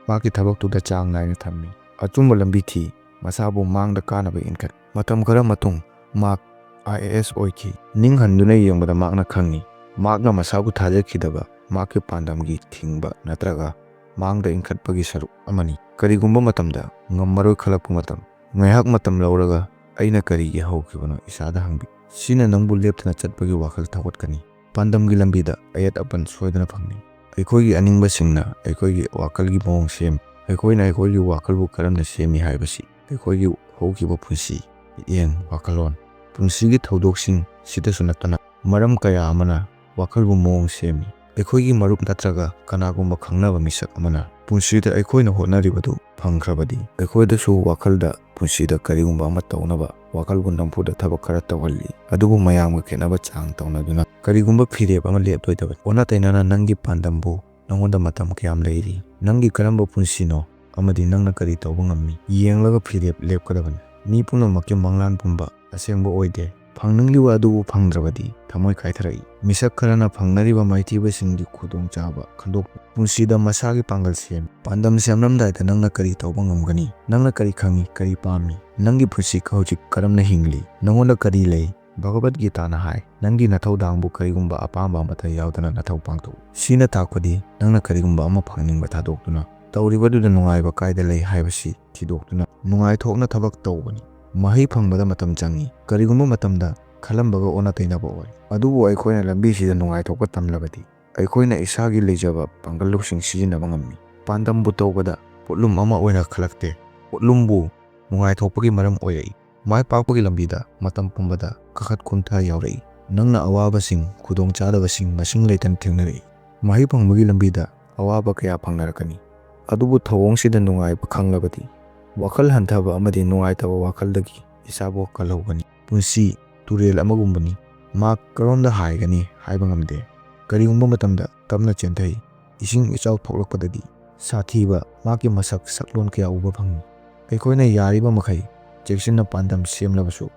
ꯃꯍꯥꯛꯀꯤ ꯊꯕꯛꯇꯨꯗ ꯆꯥꯡ ꯅꯥꯏꯅ ꯊꯝꯃꯤ꯫ ꯑꯆꯨꯝꯕ ꯂꯝꯕꯤ ꯊꯤ, ꯃꯁꯥꯕꯨ ꯃꯥꯡꯗ ꯀꯥꯅꯕ ꯏꯟꯈꯠ꯫ ꯃꯇꯝ ꯈꯔ ꯃꯇꯨꯡ ꯃꯍꯥꯛ ꯑꯥꯏ ꯑꯦ ꯑꯦꯁ ꯑꯣꯏꯈꯤ꯫ ꯅꯤꯡꯍꯟꯗꯨꯅ ꯌꯦꯡꯕꯗ ꯃꯍꯥꯛꯅ ꯈꯪꯉꯤ, ꯃꯍꯥꯛꯅ ꯃꯁꯥꯕꯨ ꯊꯥꯖꯈꯤꯗꯕ ꯃꯍꯥꯛꯀꯤ ꯄꯥꯟꯗꯝꯒꯤ ꯊꯤꯡꯕ ꯅꯠꯇ꯭ꯔꯒ ꯃꯥꯡꯗ ꯏꯟꯈꯠꯄꯒꯤ ꯁꯔꯨꯛ ꯑꯃꯅꯤ꯫ ꯀꯔꯤꯒꯨꯝꯕ ꯃꯇꯝꯗ ꯉꯝꯃꯔꯣꯏ ꯈꯜꯂꯛꯄ ꯃꯇꯝ, ꯉꯥꯏꯍꯥꯛ ꯃꯇꯝ ꯂꯧꯔꯒ "ꯑꯩꯅ ꯀꯔꯤꯒꯤ ꯍꯧꯈꯤꯕꯅꯣ?" ꯏꯁꯥꯗ ꯍꯪꯕꯤꯌꯨ꯫ ꯁꯤꯅ ꯅꯪꯕꯨ ꯂꯦꯞꯇꯅ ꯆꯠꯄꯒꯤ ꯋꯥꯈꯜ ꯊꯧꯒꯠꯀꯅꯤ꯫ ꯄꯥꯟꯗꯝꯒꯤ ꯂꯝꯕꯤꯗ ꯑꯌꯦꯠ ꯑꯄꯟ ꯁꯣꯏꯗꯅ ꯐꯪꯅꯤ꯫ ꯑꯩꯈꯣꯏꯒꯤ ꯑꯅꯤꯡꯕꯁꯤꯡꯅ ꯑꯩꯈꯣꯏꯒꯤ ꯋꯥꯈꯜꯒꯤ ꯃꯑꯣꯡ ꯁꯦꯝꯃꯤ꯫ ꯑꯩꯈꯣꯏꯅ ꯑꯩꯈꯣꯏꯒꯤ ꯋꯥꯈꯜꯕꯨ ꯀꯔꯝꯅ ꯁꯦꯝꯃꯤ ꯍꯥꯏꯕꯁꯤ ꯑꯩꯈꯣꯏꯒꯤ ꯍꯧꯈꯤꯕ ꯄꯨꯟꯁꯤ, ꯃꯤꯠꯌꯦꯡ, ꯋꯥꯈꯜꯂꯣꯟ, ꯄꯨꯟꯁꯤꯒꯤ ꯊꯧꯗꯣꯛꯁꯤꯡ ꯁꯤꯗꯁꯨ ꯅꯠꯇꯅ ꯃꯔꯝ ꯀꯌꯥ ꯑꯃꯅ ꯋꯥꯈꯜꯕꯨ ꯃꯑꯣꯡ ꯁꯦꯝꯃꯤ꯫ ꯑꯩꯈꯣꯏꯒꯤ ꯃꯔꯨꯞ ꯅꯠꯇ꯭ꯔꯒ ꯀꯅꯥꯒꯨꯝꯕ ꯈꯪꯅꯕ ꯃꯤꯁꯛ ꯑꯃꯅ ꯄꯨꯟꯁꯤꯗ ꯑꯩꯈꯣꯏꯅ ꯍꯣꯠꯅꯔꯤꯕꯗꯨ ꯐꯪꯈ꯭ꯔꯕꯗꯤ, ꯑꯩꯈꯣꯏꯗꯁꯨ ꯋꯥꯈꯜꯗ ꯄꯨꯟꯁꯤꯗ ꯀꯔꯤꯒꯨꯝꯕ ꯑꯃ ꯇꯧꯅꯕ ꯋꯥꯈꯜꯕꯨ ꯅꯝꯐꯨꯗ ꯊꯕꯛ ꯈꯔ ꯇꯧꯍꯜꯂꯤ꯫ ꯑꯗꯨꯕꯨ ꯃꯌꯥꯝꯒ ꯈꯦꯠꯅꯕ ꯆꯥꯡ ꯇꯧꯅꯗꯨꯅ ꯀꯔꯤꯒꯨꯝꯕ ꯐꯤꯔꯦꯞ ꯑꯃ ꯂꯦꯞꯂꯣꯏꯗꯕꯅꯤ꯫ ꯑꯣꯟꯅ ꯇꯩꯅꯅ ꯅꯪꯒꯤ ꯄꯥꯟꯗꯝꯕꯨ ꯅꯪꯉꯣꯟꯗ ꯃꯇꯝ ꯀꯌꯥꯝ ꯂꯩꯔꯤ? ꯅꯪꯒꯤ ꯀꯔꯝꯕ ꯄꯨꯟꯁꯤꯅꯣ? ꯑꯃꯗꯤ ꯅꯪꯅ ꯀꯔꯤ ꯇꯧꯕ ꯉꯝꯃꯤ? ꯌꯦꯡꯂꯒ ꯐꯤꯔꯦꯞ ꯂꯦꯞꯀꯗꯕꯅꯤ꯫ ꯃꯤ ꯄꯨꯝꯅꯃꯛꯀꯤ ꯃꯪꯂꯥꯟ ꯄꯨꯝꯕ ꯑꯁꯦꯡꯕ ꯑꯣꯏꯗꯦ꯫ ꯐꯪꯅꯤꯡꯂꯤꯕ ꯑꯗꯨꯕꯨ ꯐꯪꯗ꯭ꯔꯕꯗꯤ ꯊꯃꯣꯏ ꯀꯥꯏꯊꯔꯛꯏ꯫ ꯃꯤꯁꯛ ꯈꯔꯅ ꯐꯪꯅꯔꯤꯕ ꯃꯥꯏꯊꯤꯕꯁꯤꯡꯒꯤ ꯈꯨꯗꯣꯡꯆꯥꯕ ꯈꯟꯗꯣꯛꯄ꯫ ꯄꯨꯟꯁꯤꯗ ꯃꯁꯥꯒꯤ ꯄꯥꯡꯒꯜ ꯁꯦꯝꯃꯤ꯫ ꯄꯥꯟꯗꯝ ꯁꯦꯝꯂꯝꯗꯥꯏꯗ ꯅꯪꯅ ꯀꯔꯤ ꯇꯧꯕ ꯉꯝꯒꯅꯤ? ꯅꯪꯅ ꯀꯔꯤ ꯈꯪꯏ? ꯀꯔꯤ ꯄꯥꯝꯃꯤ? ꯅꯪꯒꯤ ꯄꯨꯟꯁꯤ ꯍꯧꯖꯤꯛ ꯀꯔꯝꯅ ꯍꯤꯡꯂꯤ? ꯅꯪꯉꯣꯟꯗ ꯀꯔꯤ ꯂꯩ? ꯚꯒꯕꯠ ꯒꯤꯇꯥꯅ ꯍꯥꯏ, "ꯅꯪꯒꯤ ꯅꯊꯧꯗꯥꯡꯕꯨ ꯀꯔꯤꯒꯨꯝꯕ ꯑꯄꯥꯝꯕ ꯑꯃꯠꯇ ꯌꯥꯎꯗꯅ ꯅꯊꯧ ꯄꯥꯡꯊꯣꯛꯎ"꯫ ꯁꯤꯅ ꯇꯥꯛꯄꯗꯤ ꯅꯪꯅ ꯀꯔꯤꯒꯨꯝꯕ ꯑꯃ ꯐꯪꯅꯤꯡꯕ ꯊꯥꯗꯣꯛꯇꯨꯅ ꯇꯧꯔꯤꯕꯗꯨꯗ ꯅꯨꯡꯉꯥꯏꯕ ꯀꯥꯏꯗ ꯂꯩ ꯍꯥꯏꯕꯁꯤ ꯊꯤꯗꯣꯛꯇꯨꯅ ꯅꯨꯡꯉꯥꯏꯊꯣꯛꯅ ꯊꯕꯛ ꯇꯧꯕꯅꯤ꯫ ꯃꯍꯩ ꯐꯪꯕꯗ ꯃꯇꯝ ꯆꯪꯏ꯫ ꯀꯔꯤꯒꯨꯝꯕ ꯃꯇꯝꯗ ꯈꯜꯂꯝꯕꯒ ꯑꯣꯟꯅ ꯇꯩꯅꯕ ꯑꯣꯏ꯫ ꯑꯗꯨꯕꯨ ꯑꯩꯈꯣꯏꯅ ꯂꯝꯕꯤꯁꯤꯗ ꯅꯨꯡꯉꯥꯏꯊꯣꯛꯄ ꯇꯝꯂꯕꯗꯤ ꯑꯩꯈꯣꯏꯅ ꯏꯁꯥꯒꯤ ꯂꯩꯖꯕ ꯄꯥꯡꯒꯜ ꯂꯧꯁꯤꯡ ꯁꯤꯖꯤꯟꯅꯕ ꯉꯝꯃꯤ꯫ ꯄꯥꯟꯗꯝꯕꯨ ꯇꯧꯕꯗ ꯄꯣꯠꯂꯨꯝ ꯑꯃ ꯑꯣꯏꯅ ꯈꯜꯂꯛꯇꯦ꯫ ꯄꯣꯠꯂꯨꯝꯕꯨ ꯅꯨꯡꯉꯥꯏꯊꯣꯛꯄꯒꯤ ꯃꯔꯝ ꯑꯣꯏꯔꯛꯏ꯫ ꯃꯥꯏ ꯄꯥꯛꯄꯒꯤ ꯂꯝꯕꯤꯗ ꯃꯇꯝ ꯄꯨꯝꯕꯗ ꯀꯥꯈꯠ ꯀꯨꯝꯊ ꯌꯥꯎꯔꯛꯏ꯫ ꯅꯪꯅ ꯑꯋꯥꯕꯁꯤꯡ, ꯈꯨꯗꯣꯡꯆꯥꯗꯕꯁꯤꯡ ꯃꯁꯤꯡ ꯂꯩꯇꯅ ꯊꯦꯡꯅꯔꯛꯏ꯫ ꯃꯍꯩ ꯐꯪꯕꯒꯤ ꯂꯝꯕꯤꯗ ꯑꯋꯥꯕ ꯀꯌꯥ ꯐꯪꯅꯔꯛꯀꯅꯤ꯫ ꯑꯗꯨꯕꯨ ꯊꯧꯑꯣꯡꯁꯤꯗ ꯅꯨꯡꯉꯥꯏꯕ ꯈꯪꯂꯕꯗꯤ ꯋꯥꯈꯜ ꯍꯟꯊꯕ ꯑꯃꯗꯤ ꯅꯨꯡꯉꯥꯏꯇꯕ ꯋꯥꯈꯜꯗꯒꯤ ꯏꯁꯥꯕꯨ ꯀꯜꯍꯧꯒꯅꯤ꯫ ꯄꯨꯟꯁꯤ ꯇꯨꯔꯦꯜ ꯑꯃꯒꯨꯝꯕꯅꯤ꯫ ꯃꯍꯥꯛ ꯀꯔꯣꯝꯗ ꯍꯥꯏꯒꯅꯤ ꯍꯥꯏꯕ ꯉꯝꯗꯦ꯫ ꯀꯔꯤꯒꯨꯝꯕ ꯃꯇꯝꯗ ꯇꯞꯅ ꯆꯦꯟꯊꯩ꯫ ꯏꯁꯤꯡ ꯏꯆꯥꯎ ꯊꯣꯛꯂꯛꯄꯗꯗꯤ ꯁꯥꯊꯤꯕ ꯃꯍꯥꯛꯀꯤ ꯃꯁꯛ ꯁꯛꯂꯣꯟ ꯀꯌꯥ ꯎꯕ ꯐꯪꯏ꯫ ꯑꯩꯈꯣꯏꯅ ꯌꯥꯔꯤꯕ ꯃꯈꯩ ꯆꯦꯛꯁꯤꯟꯅ ꯄꯥꯟꯗꯝ ꯁꯦꯝꯂꯕꯁꯨ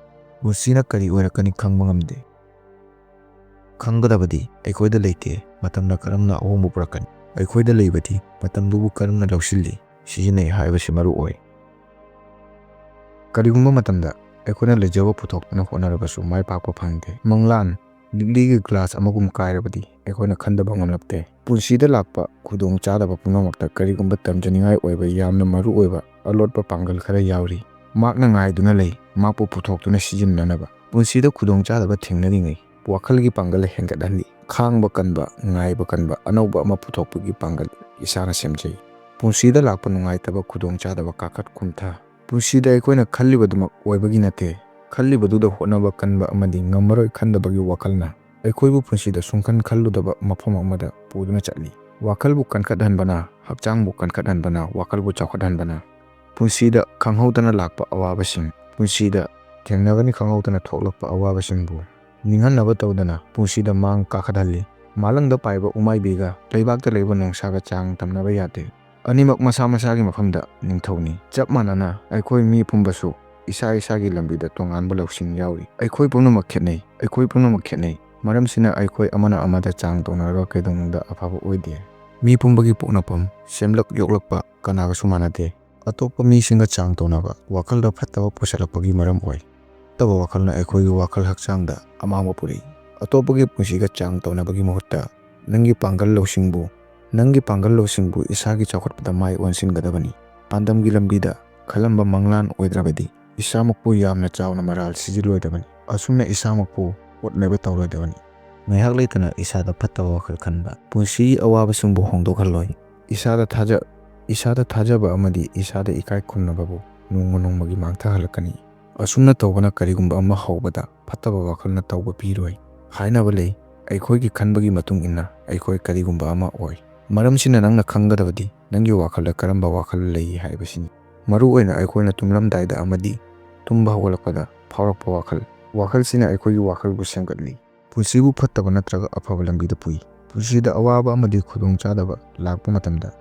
ꯄꯨꯟꯁꯤꯅ ꯀꯔꯤ ꯑꯣꯏꯔꯛꯀꯅꯤ ꯈꯪꯕ ꯉꯝꯗꯦ꯫ ꯈꯪꯒꯗꯕꯗꯤ ꯑꯩꯈꯣꯏꯗ ꯂꯩꯇꯦ, ꯃꯇꯝꯅ ꯀꯔꯝꯅ ꯑꯍꯣꯡꯕ ꯄꯨꯔꯛꯀꯅꯤ꯫ ꯑꯩꯈꯣꯏꯗ ꯂꯩꯕꯗꯤ ꯃꯇꯝꯗꯨꯕꯨ ꯀꯔꯝꯅ ꯂꯧꯁꯤꯜꯂꯤ, ꯁꯤꯖꯤꯟꯅꯩ ꯍꯥꯏꯕꯁꯤ ꯃꯔꯨ ꯑꯣꯏ꯫ ꯀꯔꯤꯒꯨꯝꯕ ꯃꯇꯝꯗ ꯑꯩꯈꯣꯏꯅ ꯂꯩꯖꯕ ꯄꯨꯊꯣꯛꯇꯨꯅ ꯍꯣꯠꯅꯔꯕꯁꯨ ꯃꯥꯏ ꯄꯥꯛꯄ ꯐꯪꯗꯦ꯫ ꯃꯪꯂꯥꯟ ꯂꯤꯛꯂꯤꯒꯤ ꯒ꯭ꯂꯥꯁ ꯑꯃꯒꯨꯝ ꯀꯥꯏꯔꯕꯗꯤ ꯑꯩꯈꯣꯏꯅ ꯈꯟꯗꯕ ꯉꯝꯂꯛꯇꯦ꯫ ꯄꯨꯟꯁꯤꯗ ꯂꯥꯛꯄ ꯈꯨꯗꯣꯡꯆꯥꯗꯕ ꯄꯨꯝꯅꯃꯛꯇ ꯀꯔꯤꯒꯨꯝꯕ ꯇꯝꯖꯅꯤꯡꯉꯥꯏ ꯑꯣꯏꯕ ꯌꯥꯝꯅ ꯃꯔꯨ ꯑꯣꯏꯕ ꯑꯂꯣꯠꯄ ꯄꯥꯡꯒꯜ ꯈꯔ ꯌꯥꯎꯔꯤ꯫ ꯃꯍꯥꯛꯅ ꯉꯥꯏꯗꯨꯅ ꯂꯩ, ꯃꯍꯥꯛꯄꯨ ꯄꯨꯊꯣꯛꯇꯨꯅ ꯁꯤꯖꯤꯟꯅꯅꯕ꯫ ꯄꯨꯟꯁꯤꯗ ꯈꯨꯗꯣꯡꯆꯥꯗꯕ ꯊꯦꯡꯅꯔꯤꯉꯩ ꯋꯥꯈꯜꯒꯤ ꯄꯥꯡꯒꯜ ꯍꯦꯟꯒꯠꯍꯜꯂꯤ꯫ ꯈꯥꯡꯕ ꯀꯟꯕ, ꯉꯥꯏꯕ ꯀꯟꯕ, ꯑꯅꯧꯕ ꯑꯃ ꯄꯨꯊꯣꯛꯄꯒꯤ ꯄꯥꯡꯒꯜ ꯏꯁꯥꯅ ꯁꯦꯝꯖꯩ꯫ ꯄꯨꯟꯁꯤꯗ ꯂꯥꯛꯄ ꯅꯨꯡꯉꯥꯏꯇꯕ, ꯈꯨꯗꯣꯡꯆꯥꯗꯕ, ꯀꯥꯈꯠ ꯀꯨꯝꯊ, ꯄꯨꯟꯁꯤꯗ ꯑꯩꯈꯣꯏꯅ ꯈꯜꯂꯤꯕꯗꯨꯃꯛ ꯑꯣꯏꯕꯒꯤ ꯅꯠꯇꯦ꯫ ꯈꯜꯂꯤꯕꯗꯨꯗ ꯍꯣꯠꯅꯕ ꯀꯟꯕ ꯑꯃꯗꯤ ꯉꯝꯃꯔꯣꯏ ꯈꯟꯗꯕꯒꯤ ꯋꯥꯈꯜꯅ ꯑꯩꯈꯣꯏꯕꯨ ꯄꯨꯟꯁꯤꯗ ꯁꯨꯡꯈꯟ ꯈꯜꯂꯨꯗꯕ ꯃꯐꯝ ꯑꯃꯗ ꯄꯨꯗꯨꯅ ꯆꯠꯂꯤ꯫ ꯋꯥꯈꯜꯕꯨ ꯀꯟꯈꯠꯍꯟꯕꯅ, ꯍꯛꯆꯥꯡꯕꯨ ꯀꯟꯈꯠꯍꯟꯕꯅ, ꯋꯥꯈꯜꯕꯨ ꯆꯥꯎꯈꯠꯍꯟꯕꯅ ꯄꯨꯟꯁꯤꯗ ꯈꯪꯍꯧꯗꯅ ꯂꯥꯛꯄ ꯑꯋꯥꯕꯁꯤꯡ, ꯄꯨꯟꯁꯤꯗ ꯊꯦꯡꯅꯒꯅꯤ ꯈꯪꯍꯧꯗꯅ ꯊꯣꯛꯂꯛꯄ ꯑꯋꯥꯕꯁꯤꯡꯕꯨ ꯅꯤꯡꯍꯟꯅꯕ ꯇꯧꯗꯅ ꯄꯨꯟꯁꯤꯗ ꯃꯥꯡ ꯀꯥꯈꯠꯍꯜꯂꯤ꯫ ꯃꯥꯂꯪꯗ ꯄꯥꯏꯕ ꯎꯃꯥꯏꯕꯤꯒ ꯂꯩꯕꯥꯛꯇ ꯂꯩꯕ ꯅꯣꯡꯁꯥꯒ ꯆꯥꯡ ꯇꯝꯅꯕ ꯌꯥꯗꯦ꯫ ꯑꯅꯤꯃꯛ ꯃꯁꯥ ꯃꯁꯥꯒꯤ ꯃꯐꯝꯗ ꯅꯤꯡꯊꯧꯅꯤ꯫ ꯆꯞ ꯃꯥꯟꯅꯅ ꯑꯩꯈꯣꯏ ꯃꯤ ꯄꯨꯝꯕꯁꯨ ꯏꯁꯥ ꯏꯁꯥꯒꯤ ꯂꯝꯕꯤꯗ ꯇꯣꯉꯥꯟꯕ ꯂꯧꯁꯤꯡ ꯌꯥꯎꯔꯤ꯫ ꯑꯩꯈꯣꯏ ꯄꯨꯝꯅꯃꯛ ꯈꯦꯠꯅꯩ꯫ ꯑꯩꯈꯣꯏ ꯄꯨꯝꯅꯃꯛ ꯈꯦꯠꯅꯩ꯫ ꯃꯔꯝꯁꯤꯅ ꯑꯩꯈꯣꯏ ꯑꯃꯅ ꯑꯃꯗ ꯆꯥꯡ ꯇꯧꯅꯔꯒ ꯀꯩꯗꯧꯅꯨꯡꯗ ꯑꯐꯕ ꯑꯣꯏꯗꯦ꯫ ꯃꯤ ꯄꯨꯝꯕꯒꯤ ꯄꯣꯛꯅꯐꯝ, ꯁꯦꯝꯂꯛ ꯌꯣꯛꯂꯛꯄ ꯀꯅꯥꯒꯁꯨ ꯃꯥꯟꯅꯗꯦ꯫ ꯑꯇꯣꯞꯄ ꯃꯤꯁꯤꯡꯒ ꯆꯥꯡ ꯇꯧꯅꯕ ꯋꯥꯈꯜꯗ ꯐꯠꯇꯕ ꯄꯨꯁꯜꯂꯛꯄꯒꯤ ꯃꯔꯝ ꯑꯣꯏ꯫ ꯐꯠꯇꯕ ꯋꯥꯈꯜꯅ ꯑꯩꯈꯣꯏꯒꯤ ꯋꯥꯈꯜ ꯍꯛꯆꯥꯡꯗ ꯑꯃꯥꯡꯕ ꯄꯨꯔꯛꯏ꯫ ꯑꯇꯣꯞꯄꯒꯤ ꯄꯨꯟꯁꯤꯒ ꯆꯥꯡ ꯇꯧꯅꯕꯒꯤ ꯃꯍꯨꯠꯇ ꯅꯪꯒꯤ ꯄꯥꯡꯒꯜ ꯂꯧꯁꯤꯡꯕꯨ, ꯅꯪꯒꯤ ꯄꯥꯡꯒꯜ ꯂꯧꯁꯤꯡꯕꯨ ꯏꯁꯥꯒꯤ ꯆꯥꯎꯈꯠꯄꯗ ꯃꯥꯏ ꯑꯣꯟꯁꯤꯟꯒꯗꯕꯅꯤ꯫ ꯄꯥꯟꯗꯝꯒꯤ ꯂꯝꯕꯤꯗ ꯈꯜꯂꯝꯕ ꯃꯪꯂꯥꯟ ꯑꯣꯏꯗ꯭ꯔꯕꯗꯤ ꯏꯁꯥꯃꯛꯄꯨ ꯌꯥꯝꯅ ꯆꯥꯎꯅ ꯃꯔꯥꯜ ꯁꯤꯖꯤꯜꯂꯣꯏꯗꯕꯅꯤ꯫ ꯑꯁꯨꯝꯅ ꯏꯁꯥꯃꯛꯄꯨ ꯍꯣꯠꯅꯕ ꯇꯧꯔꯣꯏꯗꯕꯅꯤ꯫ ꯉꯥꯏꯍꯥꯛ ꯂꯩꯇꯅ ꯏꯁꯥꯗ ꯐꯠꯇꯕ ꯋꯥꯈꯜ ꯈꯟꯕ ꯄꯨꯟꯁꯤꯒꯤ ꯑꯋꯥꯕꯁꯤꯡꯕꯨ ꯍꯣꯡꯗꯣꯛꯍꯜꯂꯣꯏ꯫ ꯏꯁꯥꯗ ꯊꯥꯖ-, ꯏꯁꯥꯗ ꯊꯥꯖꯕ ꯑꯃꯗꯤ ꯏꯁꯥꯗ ꯏꯀꯥꯏ ꯈꯨꯝꯅꯕꯕꯨ ꯅꯣꯡꯃ ꯅꯣꯡꯃꯒꯤ ꯃꯥꯡꯊꯍꯜꯂꯛꯀꯅꯤ꯫ ꯑꯁꯨꯝꯅ ꯇꯧꯕꯅ ꯀꯔꯤꯒꯨꯝꯕ ꯑꯃ ꯍꯧꯕꯗ ꯐꯠꯇꯕ ꯋꯥꯈꯜꯅ ꯇꯧꯕ ꯄꯤꯔꯣꯏ꯫ ꯍꯥꯏꯅꯕ ꯂꯩ, ꯑꯩꯈꯣꯏꯒꯤ ꯈꯟꯕꯒꯤ ꯃꯇꯨꯡ ꯏꯟꯅ ꯑꯩꯈꯣꯏ ꯀꯔꯤꯒꯨꯝꯕ ꯑꯃ ꯑꯣꯏ꯫ ꯃꯔꯝꯁꯤꯅ ꯅꯪꯅ ꯈꯪꯒꯗꯕꯗꯤ ꯅꯪꯒꯤ ꯋꯥꯈꯜꯗ ꯀꯔꯝꯕ ꯋꯥꯈꯜ ꯂꯩ ꯍꯥꯏꯕꯁꯤꯅꯤ꯫ ꯃꯔꯨ ꯑꯣꯏꯅ ꯑꯩꯈꯣꯏꯅ ꯇꯨꯝꯂꯝꯗꯥꯏꯗ ꯑꯃꯗꯤ ꯇꯨꯝꯕ ꯍꯧꯒꯠꯂꯛꯄꯗ ꯐꯥꯎꯔꯛꯄ ꯋꯥꯈꯜ꯫ ꯋꯥꯈꯜꯁꯤꯅ ꯑꯩꯈꯣꯏꯒꯤ ꯋꯥꯈꯜꯕꯨ ꯁꯦꯝꯒꯠꯂꯤ꯫ ꯄꯨꯟꯁꯤꯕꯨ ꯐꯠꯇꯕ ꯅꯠꯇ꯭ꯔꯒ ꯑꯐꯕ ꯂꯝꯕꯤꯗ ꯄꯨꯏ꯫ ꯄꯨꯟꯁꯤꯗ ꯑꯋꯥꯕ ꯑꯃꯗꯤ ꯈꯨꯗꯣꯡꯆꯥꯗꯕ ꯂꯥꯛꯄ ꯃꯇꯝꯗ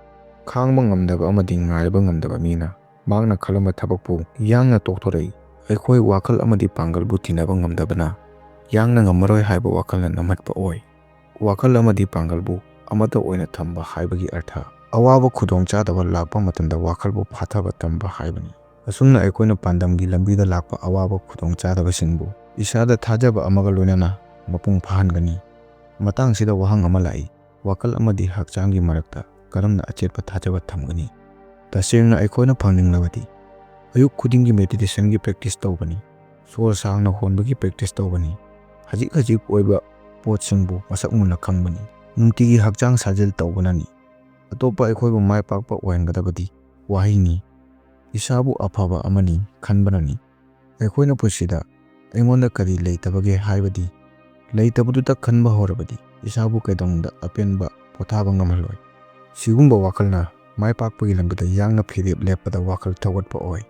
ꯈꯥꯡꯕ ꯉꯝꯗꯕ ꯑꯃꯗꯤ ꯉꯥꯏꯕ ꯉꯝꯗꯕ ꯃꯤꯅ ꯃꯍꯥꯛꯅ ꯈꯜꯂꯝꯕ ꯊꯕꯛꯄꯨ ꯌꯥꯡꯅ ꯇꯣꯛꯊꯣꯔꯛꯏ꯫ ꯑꯩꯈꯣꯏ ꯋꯥꯈꯜ ꯑꯃꯗꯤ ꯄꯥꯡꯒꯜꯕꯨ ꯊꯤꯅꯕ ꯉꯝꯗꯕꯅ ꯌꯥꯡꯅ ꯉꯝꯃꯔꯣꯏ ꯍꯥꯏꯕ ꯋꯥꯈꯜꯅ ꯅꯝꯍꯠꯄ ꯑꯣꯏ꯫ ꯋꯥꯈꯜ ꯑꯃꯗꯤ ꯄꯥꯡꯒꯜꯕꯨ ꯑꯃꯠꯇ ꯑꯣꯏꯅ ꯊꯝꯕ ꯍꯥꯏꯕꯒꯤ ꯑꯔꯊ, ꯑꯋꯥꯕ ꯈꯨꯗꯣꯡꯆꯥꯗꯕ ꯂꯥꯛꯄ ꯃꯇꯝꯗ ꯋꯥꯈꯜꯕꯨ ꯐꯥꯊꯕ ꯇꯝꯕ ꯍꯥꯏꯕꯅꯤ꯫ ꯑꯁꯨꯝꯅ ꯑꯩꯈꯣꯏꯅ ꯄꯥꯟꯗꯝꯒꯤ ꯂꯝꯕꯤꯗ ꯂꯥꯛꯄ ꯑꯋꯥꯕ ꯈꯨꯗꯣꯡꯆꯥꯗꯕꯁꯤꯡꯕꯨ ꯏꯁꯥꯗ ꯊꯥꯖꯕ ꯑꯃꯒ ꯂꯣꯏꯅꯅ ꯃꯄꯨꯡ ꯐꯥꯍꯟꯒꯅꯤ꯫ ꯃꯇꯥꯡꯁꯤꯗ ꯋꯥꯍꯪ ꯑꯃ ꯂꯥꯛꯏ, ꯋꯥꯈꯜ ꯑꯃꯗꯤ ꯍꯛꯆꯥꯡꯒꯤ ꯃꯔꯛꯇ ꯀꯔꯝꯅ ꯑꯆꯦꯠꯄ ꯊꯥꯖꯕ ꯊꯝꯒꯅꯤ? ꯇꯁꯦꯡꯅ ꯑꯩꯈꯣꯏꯅ ꯐꯪꯅꯤꯡꯂꯕꯗꯤ ꯑꯌꯨꯛ ꯈꯨꯗꯤꯡꯒꯤ ꯃꯦꯗꯤꯇꯦꯁꯟꯒꯤ ꯄ꯭ꯔꯦꯛꯇꯤꯁ ꯇꯧꯕꯅꯤ, ꯁꯣꯔ ꯁꯥꯡꯅ ꯍꯣꯟꯕꯒꯤ ꯄ꯭ꯔꯦꯛꯇꯤꯁ ꯇꯧꯕꯅꯤ, ꯍꯧꯖꯤꯛ ꯍꯧꯖꯤꯛ ꯑꯣꯏꯕ ꯄꯣꯠꯁꯤꯡꯕꯨ ꯃꯁꯛ ꯃꯨꯟꯅ ꯈꯪꯕꯅꯤ, ꯅꯨꯡꯇꯤꯒꯤ ꯍꯛꯆꯥꯡ ꯁꯥꯖꯦꯜ ꯇꯧꯕꯅꯅꯤ꯫ ꯑꯇꯣꯞꯄ ꯑꯩꯈꯣꯏꯕꯨ ꯃꯥꯏ ꯄꯥꯛꯄ ꯑꯣꯏꯍꯟꯒꯗꯕꯗꯤ ꯋꯥꯍꯩꯅꯤ, ꯏꯁꯥꯕꯨ ꯑꯐꯕ ꯑꯃꯅꯤ ꯈꯟꯕꯅꯅꯤ꯫ ꯑꯩꯈꯣꯏꯅ ꯄꯨꯟꯁꯤꯗ "ꯑꯩꯉꯣꯟꯗ ꯀꯔꯤ ꯂꯩꯇꯕꯒꯦ?" ꯍꯥꯏꯕꯗꯤ ꯂꯩꯇꯕꯗꯨꯗ ꯈꯟꯕ ꯍꯧꯔꯕꯗꯤ ꯏꯁꯥꯕꯨ ꯀꯩꯗꯧꯅꯨꯡꯗ ꯑꯄꯦꯟꯕ ꯄꯣꯊꯥꯕ ꯉꯝꯍꯜꯂꯣꯏ꯫ ꯁꯤꯒꯨꯝꯕ ꯋꯥꯈꯜꯅ ꯃꯥꯏ ꯄꯥꯛꯄꯒꯤ ꯂꯝꯕꯤꯗ ꯌꯥꯡꯅ ꯐꯤꯔꯦꯞ ꯂꯦꯞꯄꯗ ꯋꯥꯈꯜ ꯊꯧꯒꯠꯄ ꯑꯣꯏ꯫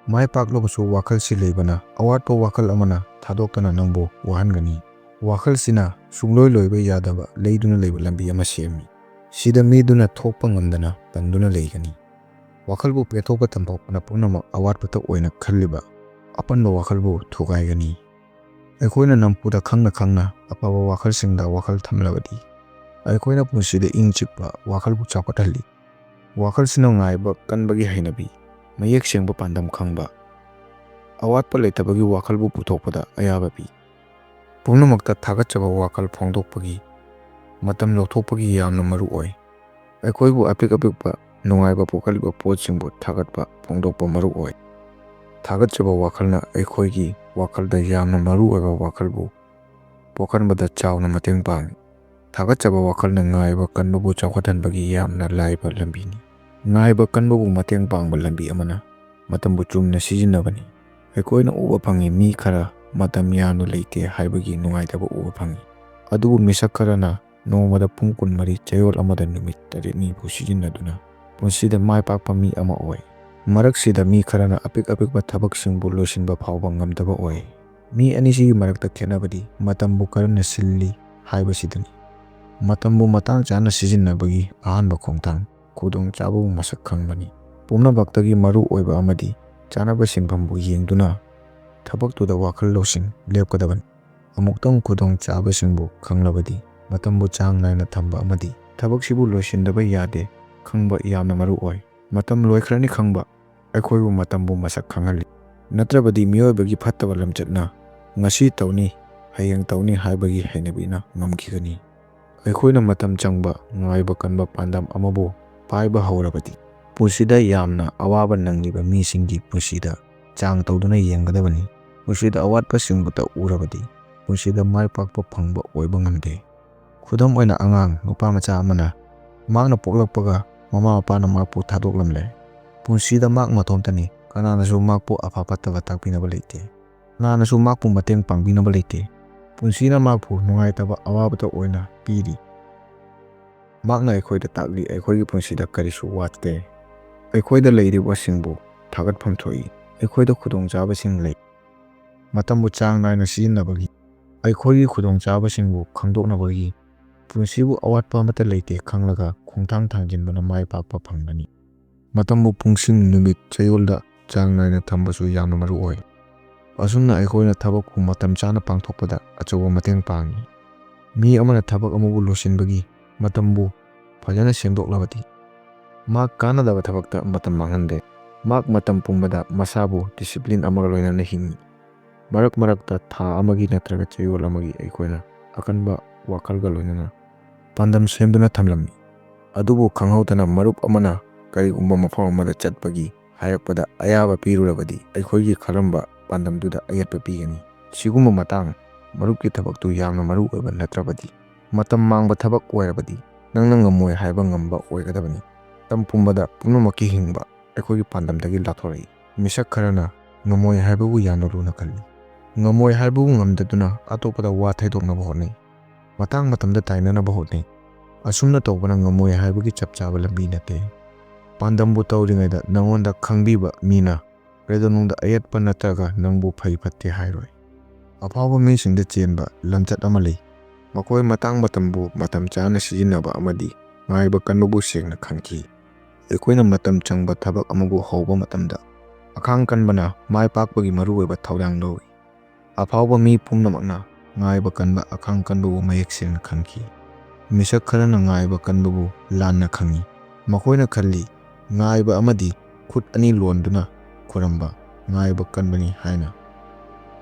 ꯃꯥꯏ ꯄꯥꯛꯂꯕꯁꯨ ꯋꯥꯈꯜꯁꯤ ꯂꯩꯕꯅ ꯑꯋꯥꯠꯄ ꯋꯥꯈꯜ ꯑꯃꯅ ꯊꯥꯗꯣꯛꯇꯅ ꯅꯪꯕꯨ ꯋꯥꯍꯟꯒꯅꯤ꯫ ꯋꯥꯈꯜꯁꯤꯅ ꯁꯨꯡꯂꯣꯏ ꯂꯣꯏꯕ ꯌꯥꯗꯕ ꯂꯩꯗꯨꯅ ꯂꯩꯕ ꯂꯝꯕꯤ ꯑꯃ ꯁꯦꯝꯃꯤ꯫ ꯁꯤꯗ ꯃꯤꯗꯨꯅ ꯊꯣꯛꯄ ꯉꯝꯗꯅ ꯄꯟꯗꯨꯅ ꯂꯩꯒꯅꯤ꯫ ꯋꯥꯈꯜꯕꯨ ꯄꯦꯟꯊꯣꯛꯄ ꯇꯝꯕ ꯍꯣꯠꯅ ꯄꯨꯝꯅꯃꯛ ꯑꯋꯥꯠꯄꯇ ꯑꯣꯏꯅ ꯈꯜꯂꯤꯕ ꯑꯄꯟꯕ ꯋꯥꯈꯜꯕꯨ ꯊꯨꯒꯥꯏꯒꯅꯤ꯫ ꯑꯩꯈꯣꯏꯅ ꯅꯝꯐꯨꯗ ꯈꯪꯅ ꯈꯪꯅ ꯑꯐꯕ ꯋꯥꯈꯜꯁꯤꯡꯗ ꯋꯥꯈꯜ ꯊꯝꯂꯕꯗꯤ ꯑꯩꯈꯣꯏꯅ ꯄꯨꯟꯁꯤꯗ ꯏꯪ ꯆꯤꯛꯄ ꯋꯥꯈꯜꯕꯨ ꯆꯥꯎꯈꯠꯍꯜꯂꯤ꯫ ꯋꯥꯈꯜꯁꯤꯅ ꯉꯥꯏꯕ ꯀꯟꯕꯒꯤ ꯍꯩꯅꯕꯤ, ꯃꯌꯦꯛ ꯁꯦꯡꯕ ꯄꯥꯟꯗꯝ ꯈꯪꯕ, ꯑꯋꯥꯠꯄ ꯂꯩꯇꯕꯒꯤ ꯋꯥꯈꯜꯕꯨ ꯄꯨꯊꯣꯛꯄꯗ ꯑꯌꯥꯕ ꯄꯤ꯫ ꯄꯨꯝꯅꯃꯛꯇ ꯊꯥꯒꯠꯆꯕ ꯋꯥꯈꯜ ꯐꯣꯡꯗꯣꯛꯄꯒꯤ ꯃꯇꯝ ꯂꯧꯊꯣꯛꯄꯒꯤ ꯌꯥꯝꯅ ꯃꯔꯨ ꯑꯣꯏ꯫ ꯑꯩꯈꯣꯏꯕꯨ ꯑꯄꯤꯛ ꯑꯄꯤꯛꯄ ꯅꯨꯡꯉꯥꯏꯕ ꯄꯣꯛꯍꯜꯂꯤꯕ ꯄꯣꯠꯁꯤꯡꯕꯨ ꯊꯥꯒꯠꯄ ꯐꯣꯡꯗꯣꯛꯄ ꯃꯔꯨ ꯑꯣꯏ꯫ ꯊꯥꯒꯠꯆꯕ ꯋꯥꯈꯜꯅ ꯑꯩꯈꯣꯏꯒꯤ ꯋꯥꯈꯜꯗ ꯌꯥꯝꯅ ꯃꯔꯨ ꯑꯣꯏꯕ ꯋꯥꯈꯜꯕꯨ ꯄꯣꯛꯍꯟꯕꯗ ꯆꯥꯎꯅ ꯃꯇꯦꯡ ꯄꯥꯡꯏ꯫ ꯊꯥꯒꯠꯆꯕ ꯋꯥꯈꯜꯅ ꯉꯥꯏꯕ ꯀꯟꯕꯕꯨ ꯆꯥꯎꯈꯠꯍꯟꯕꯒꯤ ꯌꯥꯝꯅ ꯂꯥꯏꯕ ꯂꯝꯕꯤꯅꯤ꯫ ꯉꯥꯏꯕ ꯀꯟꯕꯕꯨ ꯃꯇꯦꯡ ꯄꯥꯡꯕ ꯂꯝꯕꯤ ꯑꯃꯅ ꯃꯇꯝꯕꯨ ꯆꯨꯝꯅ ꯁꯤꯖꯤꯟꯅꯕꯅꯤ꯫ ꯑꯩꯈꯣꯏꯅ ꯎꯕ ꯐꯪꯏ, ꯃꯤ ꯈꯔ ꯃꯇꯝ ꯌꯥꯝꯅ ꯂꯩꯇꯦ ꯍꯥꯏꯕꯒꯤ ꯅꯨꯡꯉꯥꯏꯇꯕ ꯎꯕ ꯐꯪꯏ꯫ ꯑꯗꯨꯕꯨ ꯃꯤꯁꯛ ꯈꯔꯅ ꯅꯣꯡꯃꯗ ꯄꯨꯡ ꯀꯨꯟꯃꯔꯤ ꯆꯌꯣꯜ ꯑꯃꯗ ꯅꯨꯃꯤꯠ ꯇꯔꯦꯠꯅꯤꯕꯨ ꯁꯤꯖꯤꯟꯅꯗꯨꯅ ꯄꯨꯟꯁꯤꯗ ꯃꯥꯏ ꯄꯥꯛꯄ ꯃꯤ ꯑꯃ ꯑꯣꯏ꯫ ꯃꯔꯛꯁꯤꯗ ꯃꯤ ꯈꯔꯅ ꯑꯄꯤꯛ ꯑꯄꯤꯛꯄ ꯊꯕꯛꯁꯤꯡꯕꯨ ꯂꯣꯏꯁꯤꯟꯕ ꯐꯥꯎꯕ ꯉꯝꯗꯕ ꯑꯣꯏ꯫ ꯃꯤ ꯑꯅꯤꯁꯤꯒꯤ ꯃꯔꯛꯇ ꯈꯦꯠꯅꯕꯗꯤ ꯃꯇꯝꯕꯨ ꯀꯔꯝꯅ ꯁꯤꯜꯂꯤ ꯍꯥꯏꯕꯁꯤꯗꯅꯤ꯫ ꯃꯇꯝꯕꯨ ꯃꯇꯥꯡ ꯆꯥꯅ ꯁꯤꯖꯤꯟꯅꯕꯒꯤ ꯑꯍꯥꯟꯕ ꯈꯣꯡꯊꯥꯡ ꯈꯨꯗꯣꯡꯆꯥꯕꯕꯨ ꯃꯁꯛ ꯈꯪꯕꯅꯤ꯫ ꯄꯨꯝꯅꯃꯛꯇꯒꯤ ꯃꯔꯨ ꯑꯣꯏꯕ ꯑꯃꯗꯤ ꯆꯥꯅꯕ ꯁꯤꯟꯐꯝꯕꯨ ꯌꯦꯡꯗꯨꯅ ꯊꯕꯛꯇꯨꯗ ꯋꯥꯈꯜ ꯂꯧꯁꯤꯡ ꯂꯦꯞꯀꯗꯕꯅꯤ꯫ ꯑꯃꯨꯛꯇꯪ ꯈꯨꯗꯣꯡꯆꯥꯕꯁꯤꯡꯕꯨ ꯈꯪꯂꯕꯗꯤ ꯃꯇꯝꯕꯨ ꯆꯥꯡ ꯅꯥꯏꯅ ꯊꯝꯕ ꯑꯃꯗꯤ ꯊꯕꯛꯁꯤꯕꯨ ꯂꯣꯏꯁꯤꯟꯗꯕ ꯌꯥꯗꯦ ꯈꯪꯕ ꯌꯥꯝꯅ ꯃꯔꯨ ꯑꯣꯏ꯫ ꯃꯇꯝ ꯂꯣꯏꯈ꯭ꯔꯅꯤ ꯈꯪꯕ ꯑꯩꯈꯣꯏꯕꯨ ꯃꯇꯝꯕꯨ ꯃꯁꯛ ꯈꯪꯍꯜꯂꯤ꯫ ꯅꯠꯇ꯭ꯔꯕꯗꯤ ꯃꯤꯑꯣꯏꯕꯒꯤ ꯐꯠꯇꯕ ꯂꯝꯆꯠꯅ ꯉꯁꯤ ꯇꯧꯅꯤ, ꯍꯌꯦꯡ ꯇꯧꯅꯤ ꯍꯥꯏꯕꯒꯤ ꯍꯩꯅꯕꯤꯅ ꯉꯝꯈꯤꯒꯅꯤ꯫ ꯑꯩꯈꯣꯏꯅ ꯃꯇꯝ ꯆꯪꯕ, ꯉꯥꯏꯕ ꯀꯟꯕ ꯄꯥꯟꯗꯝ ꯑꯃꯕꯨ ꯄꯥꯏꯕ ꯍꯧꯔꯕꯗꯤ, ꯄꯨꯟꯁꯤꯗ ꯌꯥꯝꯅ ꯑꯋꯥꯕ ꯅꯪꯂꯤꯕ ꯃꯤꯁꯤꯡꯒꯤ ꯄꯨꯟꯁꯤꯗ ꯆꯥꯡ ꯇꯧꯗꯨꯅ ꯌꯦꯡꯒꯗꯕꯅꯤ꯫ ꯄꯨꯟꯁꯤꯗ ꯑꯋꯥꯠꯄꯁꯤꯡꯕꯨꯇ ꯎꯔꯕꯗꯤ, ꯄꯨꯟꯁꯤꯗ ꯃꯥꯏ ꯄꯥꯛꯄ ꯐꯪꯕ ꯑꯣꯏꯕ ꯉꯝꯗꯦ꯫ ꯈꯨꯗꯝ ꯑꯣꯏꯅ, ꯑꯉꯥꯡ ꯅꯨꯄꯥ ꯃꯆꯥ ꯑꯃꯅ ꯃꯍꯥꯛꯅ ꯄꯣꯛꯂꯛꯄꯒ ꯃꯃꯥ ꯃꯄꯥꯅ ꯃꯍꯥꯛꯄꯨ ꯊꯥꯗꯣꯛꯂꯝꯂꯦ꯫ ꯄꯨꯟꯁꯤꯗ ꯃꯍꯥꯛ ꯃꯇꯣꯝꯇꯅꯤ ꯀꯅꯥꯅꯁꯨ ꯃꯍꯥꯛꯄꯨ ꯑꯐ ꯐꯠꯇꯕ ꯇꯥꯛꯄꯤꯅꯕ ꯂꯩꯇꯦ꯫ ꯀꯅꯥꯅꯁꯨ ꯃꯍꯥꯛꯄꯨ ꯃꯇꯦꯡ ꯄꯥꯡꯕꯤꯅꯕ ꯂꯩꯇꯦ꯫ ꯄꯨꯟꯁꯤꯅ ꯃꯍꯥꯛꯄꯨ ꯅꯨꯡꯉꯥꯏꯇꯕ ꯑꯋꯥꯕꯇ ꯑꯣꯏꯅ ꯄꯤꯔꯤ꯫ ꯃꯍꯥꯛꯅ ꯑꯩꯈꯣꯏꯗ ꯇꯥꯛꯂꯤ, ꯑꯩꯈꯣꯏꯒꯤ ꯄꯨꯟꯁꯤꯗ ꯀꯔꯤꯁꯨ ꯋꯥꯠꯇꯦ꯫ ꯑꯩꯈꯣꯏꯗ ꯂꯩꯔꯤꯕꯁꯤꯡꯕꯨ ꯊꯥꯒꯠꯐꯝ ꯊꯣꯛꯏ꯫ ꯑꯩꯈꯣꯏꯗ ꯈꯨꯗꯣꯡꯆꯥꯕꯁꯤꯡ ꯂꯩ꯫ ꯃꯇꯝꯕꯨ ꯆꯥꯡ ꯅꯥꯏꯅ ꯁꯤꯖꯤꯟꯅꯕꯒꯤ, ꯑꯩꯈꯣꯏꯒꯤ ꯈꯨꯗꯣꯡꯆꯥꯕꯁꯤꯡꯕꯨ ꯈꯪꯗꯣꯛꯅꯕꯒꯤ, ꯄꯨꯟꯁꯤꯕꯨ ꯑꯋꯥꯠꯄ ꯑꯃꯠꯇ ꯂꯩꯇꯦ ꯈꯪꯂꯒ ꯈꯣꯡꯊꯥꯡ ꯊꯥꯡꯖꯤꯟꯕꯅ ꯃꯥꯏ ꯄꯥꯛꯄ ꯐꯪꯒꯅꯤ꯫ ꯃꯇꯝꯕꯨ ꯄꯨꯡꯁꯤꯡ, ꯅꯨꯃꯤꯠ, ꯆꯌꯣꯜꯗ ꯆꯥꯡ ꯅꯥꯏꯅ ꯊꯝꯕꯁꯨ ꯌꯥꯝꯅ ꯃꯔꯨ ꯑꯣꯏ꯫ ꯑꯁꯨꯝꯅ ꯑꯩꯈꯣꯏꯅ ꯊꯕꯛꯄꯨ ꯃꯇꯝ ꯆꯥꯅ ꯄꯥꯡꯊꯣꯛꯄꯗ ꯑꯆꯧꯕ ꯃꯇꯦꯡ ꯄꯥꯡꯏ꯫ ꯃꯤ ꯑꯃꯅ ꯊꯕꯛ ꯑꯃꯕꯨ ꯂꯣꯏꯁꯤꯟꯕꯒꯤ ꯃꯇꯝꯕꯨ ꯐꯖꯅ ꯁꯦꯝꯗꯣꯛꯂꯕꯗꯤ, ꯃꯍꯥꯛ ꯀꯥꯟꯅꯗꯕ ꯊꯕꯛꯇ ꯃꯇꯝ ꯃꯥꯡꯍꯟꯗꯦ꯫ ꯃꯍꯥꯛ ꯃꯇꯝ ꯄꯨꯝꯕꯗ ꯃꯁꯥꯕꯨ ꯗꯤꯁꯤꯄ꯭ꯂꯤꯟ ꯑꯃꯒ ꯂꯣꯏꯅꯅ ꯍꯤꯡꯏ꯫ ꯃꯔꯛ ꯃꯔꯛꯇ ꯊꯥ ꯑꯃꯒꯤ ꯅꯠꯇ꯭ꯔꯒ ꯆꯌꯣꯜ ꯑꯃꯒꯤ ꯑꯩꯈꯣꯏꯅ ꯑꯀꯟꯕ ꯋꯥꯈꯜꯒ ꯂꯣꯏꯅꯅ ꯄꯥꯟꯗꯝ ꯁꯦꯝꯗꯨꯅ ꯊꯝꯂꯝꯃꯤ꯫ ꯑꯗꯨꯕꯨ ꯈꯪꯍꯧꯗꯅ ꯃꯔꯨꯞ ꯑꯃꯅ ꯀꯔꯤꯒꯨꯝꯕ ꯃꯐꯝ ꯑꯃꯗ ꯆꯠꯄꯒꯤ ꯍꯥꯏꯔꯛꯄꯗ ꯑꯌꯥꯕ ꯄꯤꯔꯨꯔꯕꯗꯤ, ꯑꯩꯈꯣꯏꯒꯤ ꯈꯜꯂꯝꯕ ꯄꯥꯟꯗꯝꯗꯨꯗ ꯑꯌꯦꯠꯄ ꯄꯤꯒꯅꯤ꯫ ꯁꯤꯒꯨꯝꯕ ꯃꯇꯥꯡ, ꯃꯔꯨꯞꯀꯤ ꯊꯕꯛꯇꯨ ꯌꯥꯝꯅ ꯃꯔꯨ ꯑꯣꯏꯕ ꯅꯠꯇ꯭ꯔꯕꯗꯤ, ꯃꯇꯝ ꯃꯥꯡꯕ ꯊꯕꯛ ꯑꯣꯏꯔꯕꯗꯤ, ꯅꯪꯅ ꯉꯝꯃꯣꯏ ꯍꯥꯏꯕ ꯉꯝꯕ ꯑꯣꯏꯒꯗꯕꯅꯤ꯫ ꯃꯇꯝ ꯄꯨꯝꯕꯗ ꯄꯨꯝꯅꯃꯛꯀꯤ ꯍꯤꯡꯕ ꯑꯩꯈꯣꯏꯒꯤ ꯄꯥꯟꯗꯝꯗꯒꯤ ꯂꯥꯞꯊꯣꯔꯛꯏ꯫ ꯃꯤꯁꯛ ꯈꯔꯅ ꯉꯝꯃꯣꯏ ꯍꯥꯏꯕꯕꯨ ꯌꯥꯝꯅ ꯂꯨꯅ ꯈꯜꯂꯤ꯫ ꯉꯝꯃꯣꯏ ꯍꯥꯏꯕꯕꯨ ꯉꯝꯗꯗꯨꯅ ꯑꯇꯣꯞꯄꯗ ꯋꯥ ꯊꯩꯗꯣꯛꯅꯕ ꯍꯣꯠꯅꯩ꯫ ꯃꯇꯥꯡ ꯃꯇꯝꯗ ꯇꯥꯏꯅꯅꯕ ꯍꯣꯠꯅꯩ꯫ ꯑꯁꯨꯝꯅ ꯇꯧꯕꯅ ꯉꯝꯃꯣꯏ ꯍꯥꯏꯕꯒꯤ ꯆꯞ ꯆꯥꯕ ꯂꯝꯕꯤ ꯅꯠꯇꯦ꯫ ꯄꯥꯟꯗꯝꯕꯨ ꯇꯧꯔꯤꯉꯩꯗ ꯅꯉꯣꯟꯗ ꯈꯪꯕꯤꯕ ꯃꯤꯅ ꯀꯩꯗꯧꯅꯨꯡꯗ ꯑꯌꯦꯠꯄ ꯅꯠꯇ꯭ꯔꯒ ꯅꯪꯕꯨ ꯐꯩ ꯐꯠꯇꯦ ꯍꯥꯏꯔꯣꯏ꯫ ꯑꯐꯥꯎꯕ ꯃꯤꯁꯤꯡꯗ ꯆꯦꯟꯕ ꯂꯝꯆꯠ ꯑꯃ ꯂꯩ꯫ ꯃꯈꯣꯏ ꯃꯇꯥꯡ ꯃꯇꯝꯕꯨ ꯃꯇꯝ ꯆꯥꯅ ꯁꯤꯖꯤꯟꯅꯕ ꯑꯃꯗꯤ ꯉꯥꯏꯕ ꯀꯟꯕꯕꯨ ꯁꯦꯡꯅ ꯈꯪꯈꯤ꯫ ꯑꯩꯈꯣꯏꯅ ꯃꯇꯝ ꯆꯪꯕ ꯊꯕꯛ ꯑꯃꯕꯨ ꯍꯧꯕ ꯃꯇꯝꯗ, ꯑꯈꯥꯡ ꯀꯟꯕꯅ ꯃꯥꯏ ꯄꯥꯛꯄꯒꯤ ꯃꯔꯨꯑꯣꯏꯕ ꯊꯧꯗꯥꯡ ꯂꯧꯏ꯫ ꯑꯐꯥꯎꯕ ꯃꯤ ꯄꯨꯝꯅꯃꯛꯅ ꯉꯥꯏꯕ ꯀꯟꯕ, ꯑꯈꯥꯡ ꯀꯟꯕꯕꯨ ꯃꯌꯦꯛ ꯁꯦꯡꯅ ꯈꯪꯈꯤ꯫ ꯃꯤꯁꯛ ꯈꯔꯅ ꯉꯥꯏꯕ ꯀꯟꯕꯕꯨ ꯂꯥꯟꯅ ꯈꯪꯏ꯫ ꯃꯈꯣꯏꯅ ꯈꯜꯂꯤ, ꯉꯥꯏꯕ ꯑꯃꯗꯤ ꯈꯨꯠ ꯑꯅꯤ ꯂꯣꯟꯗꯨꯅ ꯈꯨꯔꯝꯕ ꯉꯥꯏꯕ ꯀꯟꯕꯅꯤ ꯍꯥꯏꯅ꯫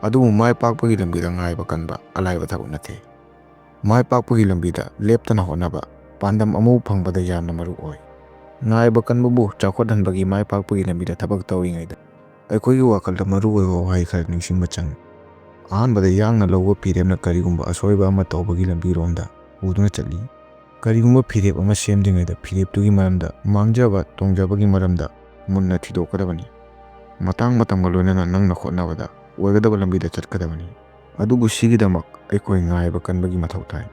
ꯑꯗꯨꯕꯨ ꯃꯥꯏ ꯄꯥꯛꯄꯒꯤ ꯂꯝꯕꯤꯗ ꯉꯥꯏꯕ ꯀꯟꯕ ꯑꯂꯥꯏꯕ ꯊꯕꯛ ꯅꯠꯇꯦ꯫ ꯃꯥꯏ ꯄꯥꯛꯄꯒꯤ ꯂꯝꯕꯤꯗ ꯂꯦꯞꯇꯅ ꯍꯣꯠꯅꯕ, ꯄꯥꯟꯗꯝ ꯑꯃꯕꯨ ꯐꯪꯕꯗ ꯌꯥꯝꯅ ꯃꯔꯨ ꯑꯣꯏ꯫ ꯉꯥꯏꯕ ꯀꯟꯕꯕꯨ ꯆꯥꯎꯈꯠꯍꯟꯕꯒꯤ ꯃꯥꯏ ꯄꯥꯛꯄꯒꯤ ꯂꯝꯕꯤꯗ ꯊꯕꯛ ꯇꯧꯔꯤꯉꯩꯗ ꯑꯩꯈꯣꯏꯒꯤ ꯋꯥꯈꯜꯗ ꯃꯔꯨꯑꯣꯏꯕ ꯋꯥꯍꯩ ꯈꯔ ꯅꯤꯡꯁꯤꯡꯕ ꯆꯪꯏ꯫ ꯑꯍꯥꯟꯕꯗ ꯌꯥꯡꯅ ꯂꯧꯕ ꯐꯤꯔꯦꯞꯅ ꯀꯔꯤꯒꯨꯝꯕ ꯑꯁꯣꯏꯕ ꯑꯃ ꯇꯧꯕꯒꯤ ꯂꯝꯕꯤꯔꯣꯝꯗ ꯄꯨꯗꯨꯅ ꯆꯠꯂꯤ꯫ ꯀꯔꯤꯒꯨꯝꯕ ꯐꯤꯔꯦꯞ ꯑꯃ ꯁꯦꯝꯗ꯭ꯔꯤꯉꯩꯗ ꯐꯤꯔꯦꯞꯇꯨꯒꯤ ꯃꯔꯝꯗ, ꯃꯥꯡꯖꯕ ꯇꯣꯡꯖꯕꯒꯤ ꯃꯔꯝꯗ ꯃꯨꯟꯅ ꯊꯤꯗꯣꯛꯀꯗꯕꯅꯤ꯫ ꯃꯇꯥꯡ ꯃꯇꯝꯒ ꯂꯣꯏꯅꯅ ꯅꯪꯅ ꯍꯣꯠꯅꯕꯗ ꯑꯣꯏꯒꯗꯕ ꯂꯝꯕꯤꯗ ꯆꯠꯀꯗꯕꯅꯤ꯫ ꯑꯗꯨꯕꯨ ꯁꯤꯒꯤꯗꯃꯛ ꯑꯩꯈꯣꯏ ꯉꯥꯏꯕ ꯀꯟꯕꯒꯤ ꯃꯊꯧ ꯇꯥꯏ꯫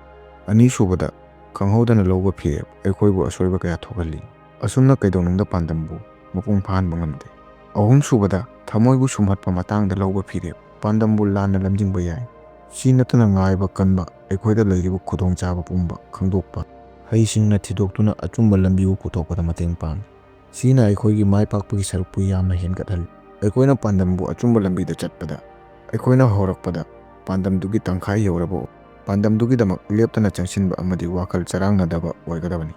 ꯑꯅꯤꯁꯨꯕꯗ, ꯈꯪꯍꯧꯗꯅ ꯂꯧꯕ ꯐꯤꯔꯦꯞ ꯑꯩꯈꯣꯏꯕꯨ ꯑꯁꯣꯏꯕ ꯀꯌꯥ ꯊꯣꯛꯍꯜꯂꯤ꯫ ꯑꯁꯨꯝꯅ ꯀꯩꯗꯧꯅꯨꯡꯗ ꯄꯥꯟꯗꯝꯕꯨ ꯃꯄꯨꯡ ꯐꯥꯍꯟꯕ ꯉꯝꯗꯦ꯫ ꯑꯍꯨꯝꯁꯨꯕꯗ, ꯊꯃꯣꯏꯕꯨ ꯁꯨꯝꯍꯠꯄ ꯃꯇꯥꯡꯗ ꯂꯧꯕ ꯐꯤꯔꯦꯞ ꯄꯥꯟꯗꯝꯕꯨ ꯂꯥꯟꯅ ꯂꯝꯖꯤꯡꯕ ꯌꯥꯏ꯫ ꯁꯤ ꯅꯠꯇꯅ ꯉꯥꯏꯕ ꯀꯟꯕ ꯑꯩꯈꯣꯏꯗ ꯂꯩꯔꯤꯕ ꯈꯨꯗꯣꯡꯆꯥꯕ ꯄꯨꯝꯕ ꯈꯪꯗꯣꯛꯄ, ꯍꯩꯁꯤꯡꯅ ꯊꯤꯗꯣꯛꯇꯨꯅ ꯑꯆꯨꯝꯕ ꯂꯝꯕꯤꯕꯨ ꯄꯨꯊꯣꯛꯄꯗ ꯃꯇꯦꯡ ꯄꯥꯡꯏ꯫ ꯁꯤꯅ ꯑꯩꯈꯣꯏꯒꯤ ꯃꯥꯏ ꯄꯥꯛꯄꯒꯤ ꯁꯔꯨꯛꯄꯨ ꯌꯥꯝꯅ ꯍꯦꯟꯒꯠꯍꯜꯂꯤ꯫ ꯑꯩꯈꯣꯏꯅ ꯄꯥꯟꯗꯝꯕꯨ ꯑꯆꯨꯝꯕ ꯂꯝꯕꯤꯗ ꯆꯠꯄꯗ, ꯑꯩꯈꯣꯏꯅ ꯍꯧꯔꯛꯄꯗ ꯄꯥꯟꯗꯝꯗꯨꯒꯤ ꯇꯪꯈꯥꯏ ꯌꯧꯔꯕ ꯄꯥꯟꯗꯝꯗꯨꯒꯤꯗꯃꯛ ꯂꯦꯞꯇꯅ ꯆꯪꯁꯤꯟꯕ ꯑꯃꯗꯤ ꯋꯥꯈꯜ ꯆꯔꯥꯡꯅꯗꯕ ꯑꯣꯏꯒꯗꯕꯅꯤ꯫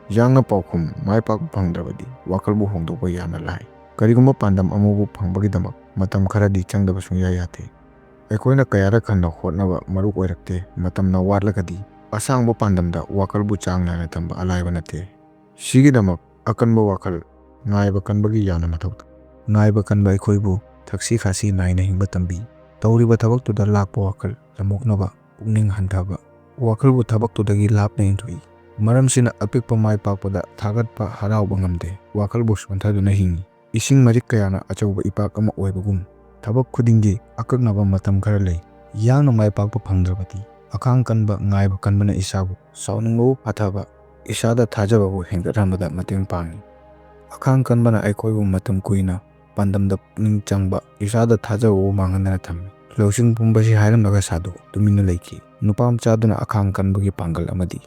ꯌꯥꯡꯅ ꯄꯥꯎꯈꯨꯝ: ꯃꯥꯏ ꯄꯥꯛꯄ ꯐꯪꯗ꯭ꯔꯕꯗꯤ ꯋꯥꯈꯜꯕꯨ ꯍꯣꯡꯗꯣꯛꯄ ꯌꯥꯝꯅ ꯂꯥꯏ꯫ ꯀꯔꯤꯒꯨꯝꯕ ꯄꯥꯟꯗꯝ ꯑꯃꯕꯨ ꯐꯪꯕꯒꯤꯗꯃꯛ ꯃꯇꯝ ꯈꯔꯗꯤ ꯆꯪꯗꯕ ꯁꯨꯡꯌꯥ ꯌꯥꯗꯦ꯫ ꯑꯩꯈꯣꯏꯅ ꯀꯌꯥꯔꯛ ꯍꯟꯅ ꯍꯣꯠꯅꯕ ꯃꯔꯨ ꯑꯣꯏꯔꯛꯇꯦ꯫ ꯃꯇꯝꯅ ꯋꯥꯠꯂꯒꯗꯤ ꯑꯁꯥꯡꯕ ꯄꯥꯟꯗꯝꯗ ꯋꯥꯈꯜꯕꯨ ꯆꯥꯡ ꯅꯥꯏꯅ ꯊꯝꯕ ꯑꯂꯥꯏꯕ ꯅꯠꯇꯦ꯫ ꯁꯤꯒꯤꯗꯃꯛ ꯑꯀꯟꯕ ꯋꯥꯈꯜ, ꯉꯥꯏꯕ ꯀꯟꯕꯒꯤ ꯌꯥꯝꯅ ꯃꯊꯧ ꯇꯥꯏ꯫ ꯉꯥꯏꯕ ꯀꯟꯕ ꯑꯩꯈꯣꯏꯕꯨ ꯊꯛꯁꯤ ꯈꯥꯁꯤ ꯅꯥꯏꯅ ꯍꯤꯡꯕ ꯇꯝꯕꯤ꯫ ꯇꯧꯔꯤꯕ ꯊꯕꯛꯇꯨꯗ ꯂꯥꯛꯄ ꯋꯥꯈꯜ ꯂꯝꯑꯣꯛꯅꯕ, ꯄꯨꯛꯅꯤꯡ ꯍꯟꯊꯕ, ꯋꯥꯈꯜꯕꯨ ꯊꯕꯛꯇꯨꯗꯒꯤ ꯂꯥꯞꯅ ꯏꯟꯊꯣꯛꯏ꯫ ꯃꯔꯝꯁꯤꯅ ꯑꯄꯤꯛꯄ ꯃꯥꯏ ꯄꯥꯛꯄꯗ ꯊꯥꯒꯠꯄ, ꯍꯔꯥꯎꯕ ꯉꯝꯗꯦ꯫ ꯋꯥꯈꯜꯕꯨ ꯁꯣꯟꯊꯗꯨꯅ ꯍꯤꯡꯏ꯫ ꯏꯁꯤꯡ ꯃꯔꯤꯛ ꯀꯌꯥꯅ ꯑꯆꯧꯕ ꯏꯄꯥꯛ ꯑꯃ ꯑꯣꯏꯕꯒꯨꯝ, ꯊꯕꯛ ꯈꯨꯗꯤꯡꯒꯤ ꯑꯀꯛꯅꯕ ꯃꯇꯝ ꯈꯔ ꯂꯩ꯫ ꯌꯥꯡꯅ ꯃꯥꯏ ꯄꯥꯛꯄ ꯐꯪꯗ꯭ꯔꯕꯗꯤ, ꯑꯈꯥꯡ ꯀꯟꯕ, ꯉꯥꯏꯕ ꯀꯟꯕꯅ ꯏꯁꯥꯕꯨ ꯁꯥꯎꯅꯤꯡꯕꯕꯨ ꯐꯊꯕ, ꯏꯁꯥꯗ ꯊꯥꯖꯕꯕꯨ ꯍꯦꯟꯒꯠꯍꯟꯕꯗ ꯃꯇꯦꯡ ꯄꯥꯡꯏ꯫ ꯑꯈꯥꯡ ꯀꯟꯕꯅ ꯑꯩꯈꯣꯏꯕꯨ ꯃꯇꯝ ꯀꯨꯏꯅ ꯄꯥꯟꯗꯝꯗ ꯄꯨꯛꯅꯤꯡ ꯆꯪꯕ, ꯏꯁꯥꯗ ꯊꯥꯖꯕꯕꯨ ꯃꯥꯡꯍꯟꯗꯅ ꯊꯝꯃꯤ꯫ ꯂꯧꯁꯤꯡ ꯄꯨꯝꯕꯁꯤ ꯍꯥꯏꯔꯝꯂꯒ ꯁꯥꯗꯨ ꯇꯨꯃꯤꯟꯅ ꯂꯩꯈꯤ꯫ ꯅꯨꯄꯥ ꯃꯆꯥꯗꯨꯅ ꯑꯈꯥꯡ ꯀꯟꯕꯒꯤ ꯄꯥꯡꯒꯜ ꯑꯃꯗꯤ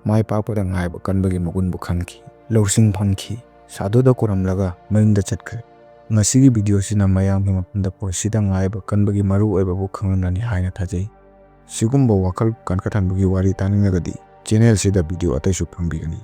ꯃꯥꯏ ꯄꯥꯛꯄꯗ ꯉꯥꯏꯕ ꯀꯟꯕꯒꯤ ꯃꯒꯨꯟꯕꯨ ꯈꯪꯈꯤ꯫ ꯂꯧꯁꯤꯡ ꯐꯪꯈꯤ꯫ ꯁꯥꯗꯨꯗ ꯈꯨꯔꯨꯝꯂꯒ ꯃꯌꯨꯝꯗ ꯆꯠꯈ꯭ꯔꯦ꯫ ꯉꯁꯤꯒꯤ ꯚꯤꯗꯤꯑꯣꯁꯤꯅ ꯃꯌꯥꯝꯒꯤ ꯃꯐꯝꯗ ꯄꯨꯟꯁꯤꯗ ꯉꯥꯏꯕ ꯀꯟꯕꯒꯤ ꯃꯔꯨ ꯑꯣꯏꯕꯕꯨ ꯈꯪꯍꯟꯒꯅꯤ ꯍꯥꯏꯅ ꯊꯥꯖꯩ꯫ ꯁꯤꯒꯨꯝꯕ ꯋꯥꯈꯜ ꯀꯟꯈꯠꯍꯟꯕꯒꯤ ꯋꯥꯔꯤ ꯇꯥꯅꯤꯡꯂꯒꯗꯤ ꯆꯦꯅꯦꯜꯁꯤꯗ ꯚꯤꯗꯤꯑꯣ ꯑꯇꯩꯁꯨ ꯐꯪꯕꯤꯒꯅꯤ꯫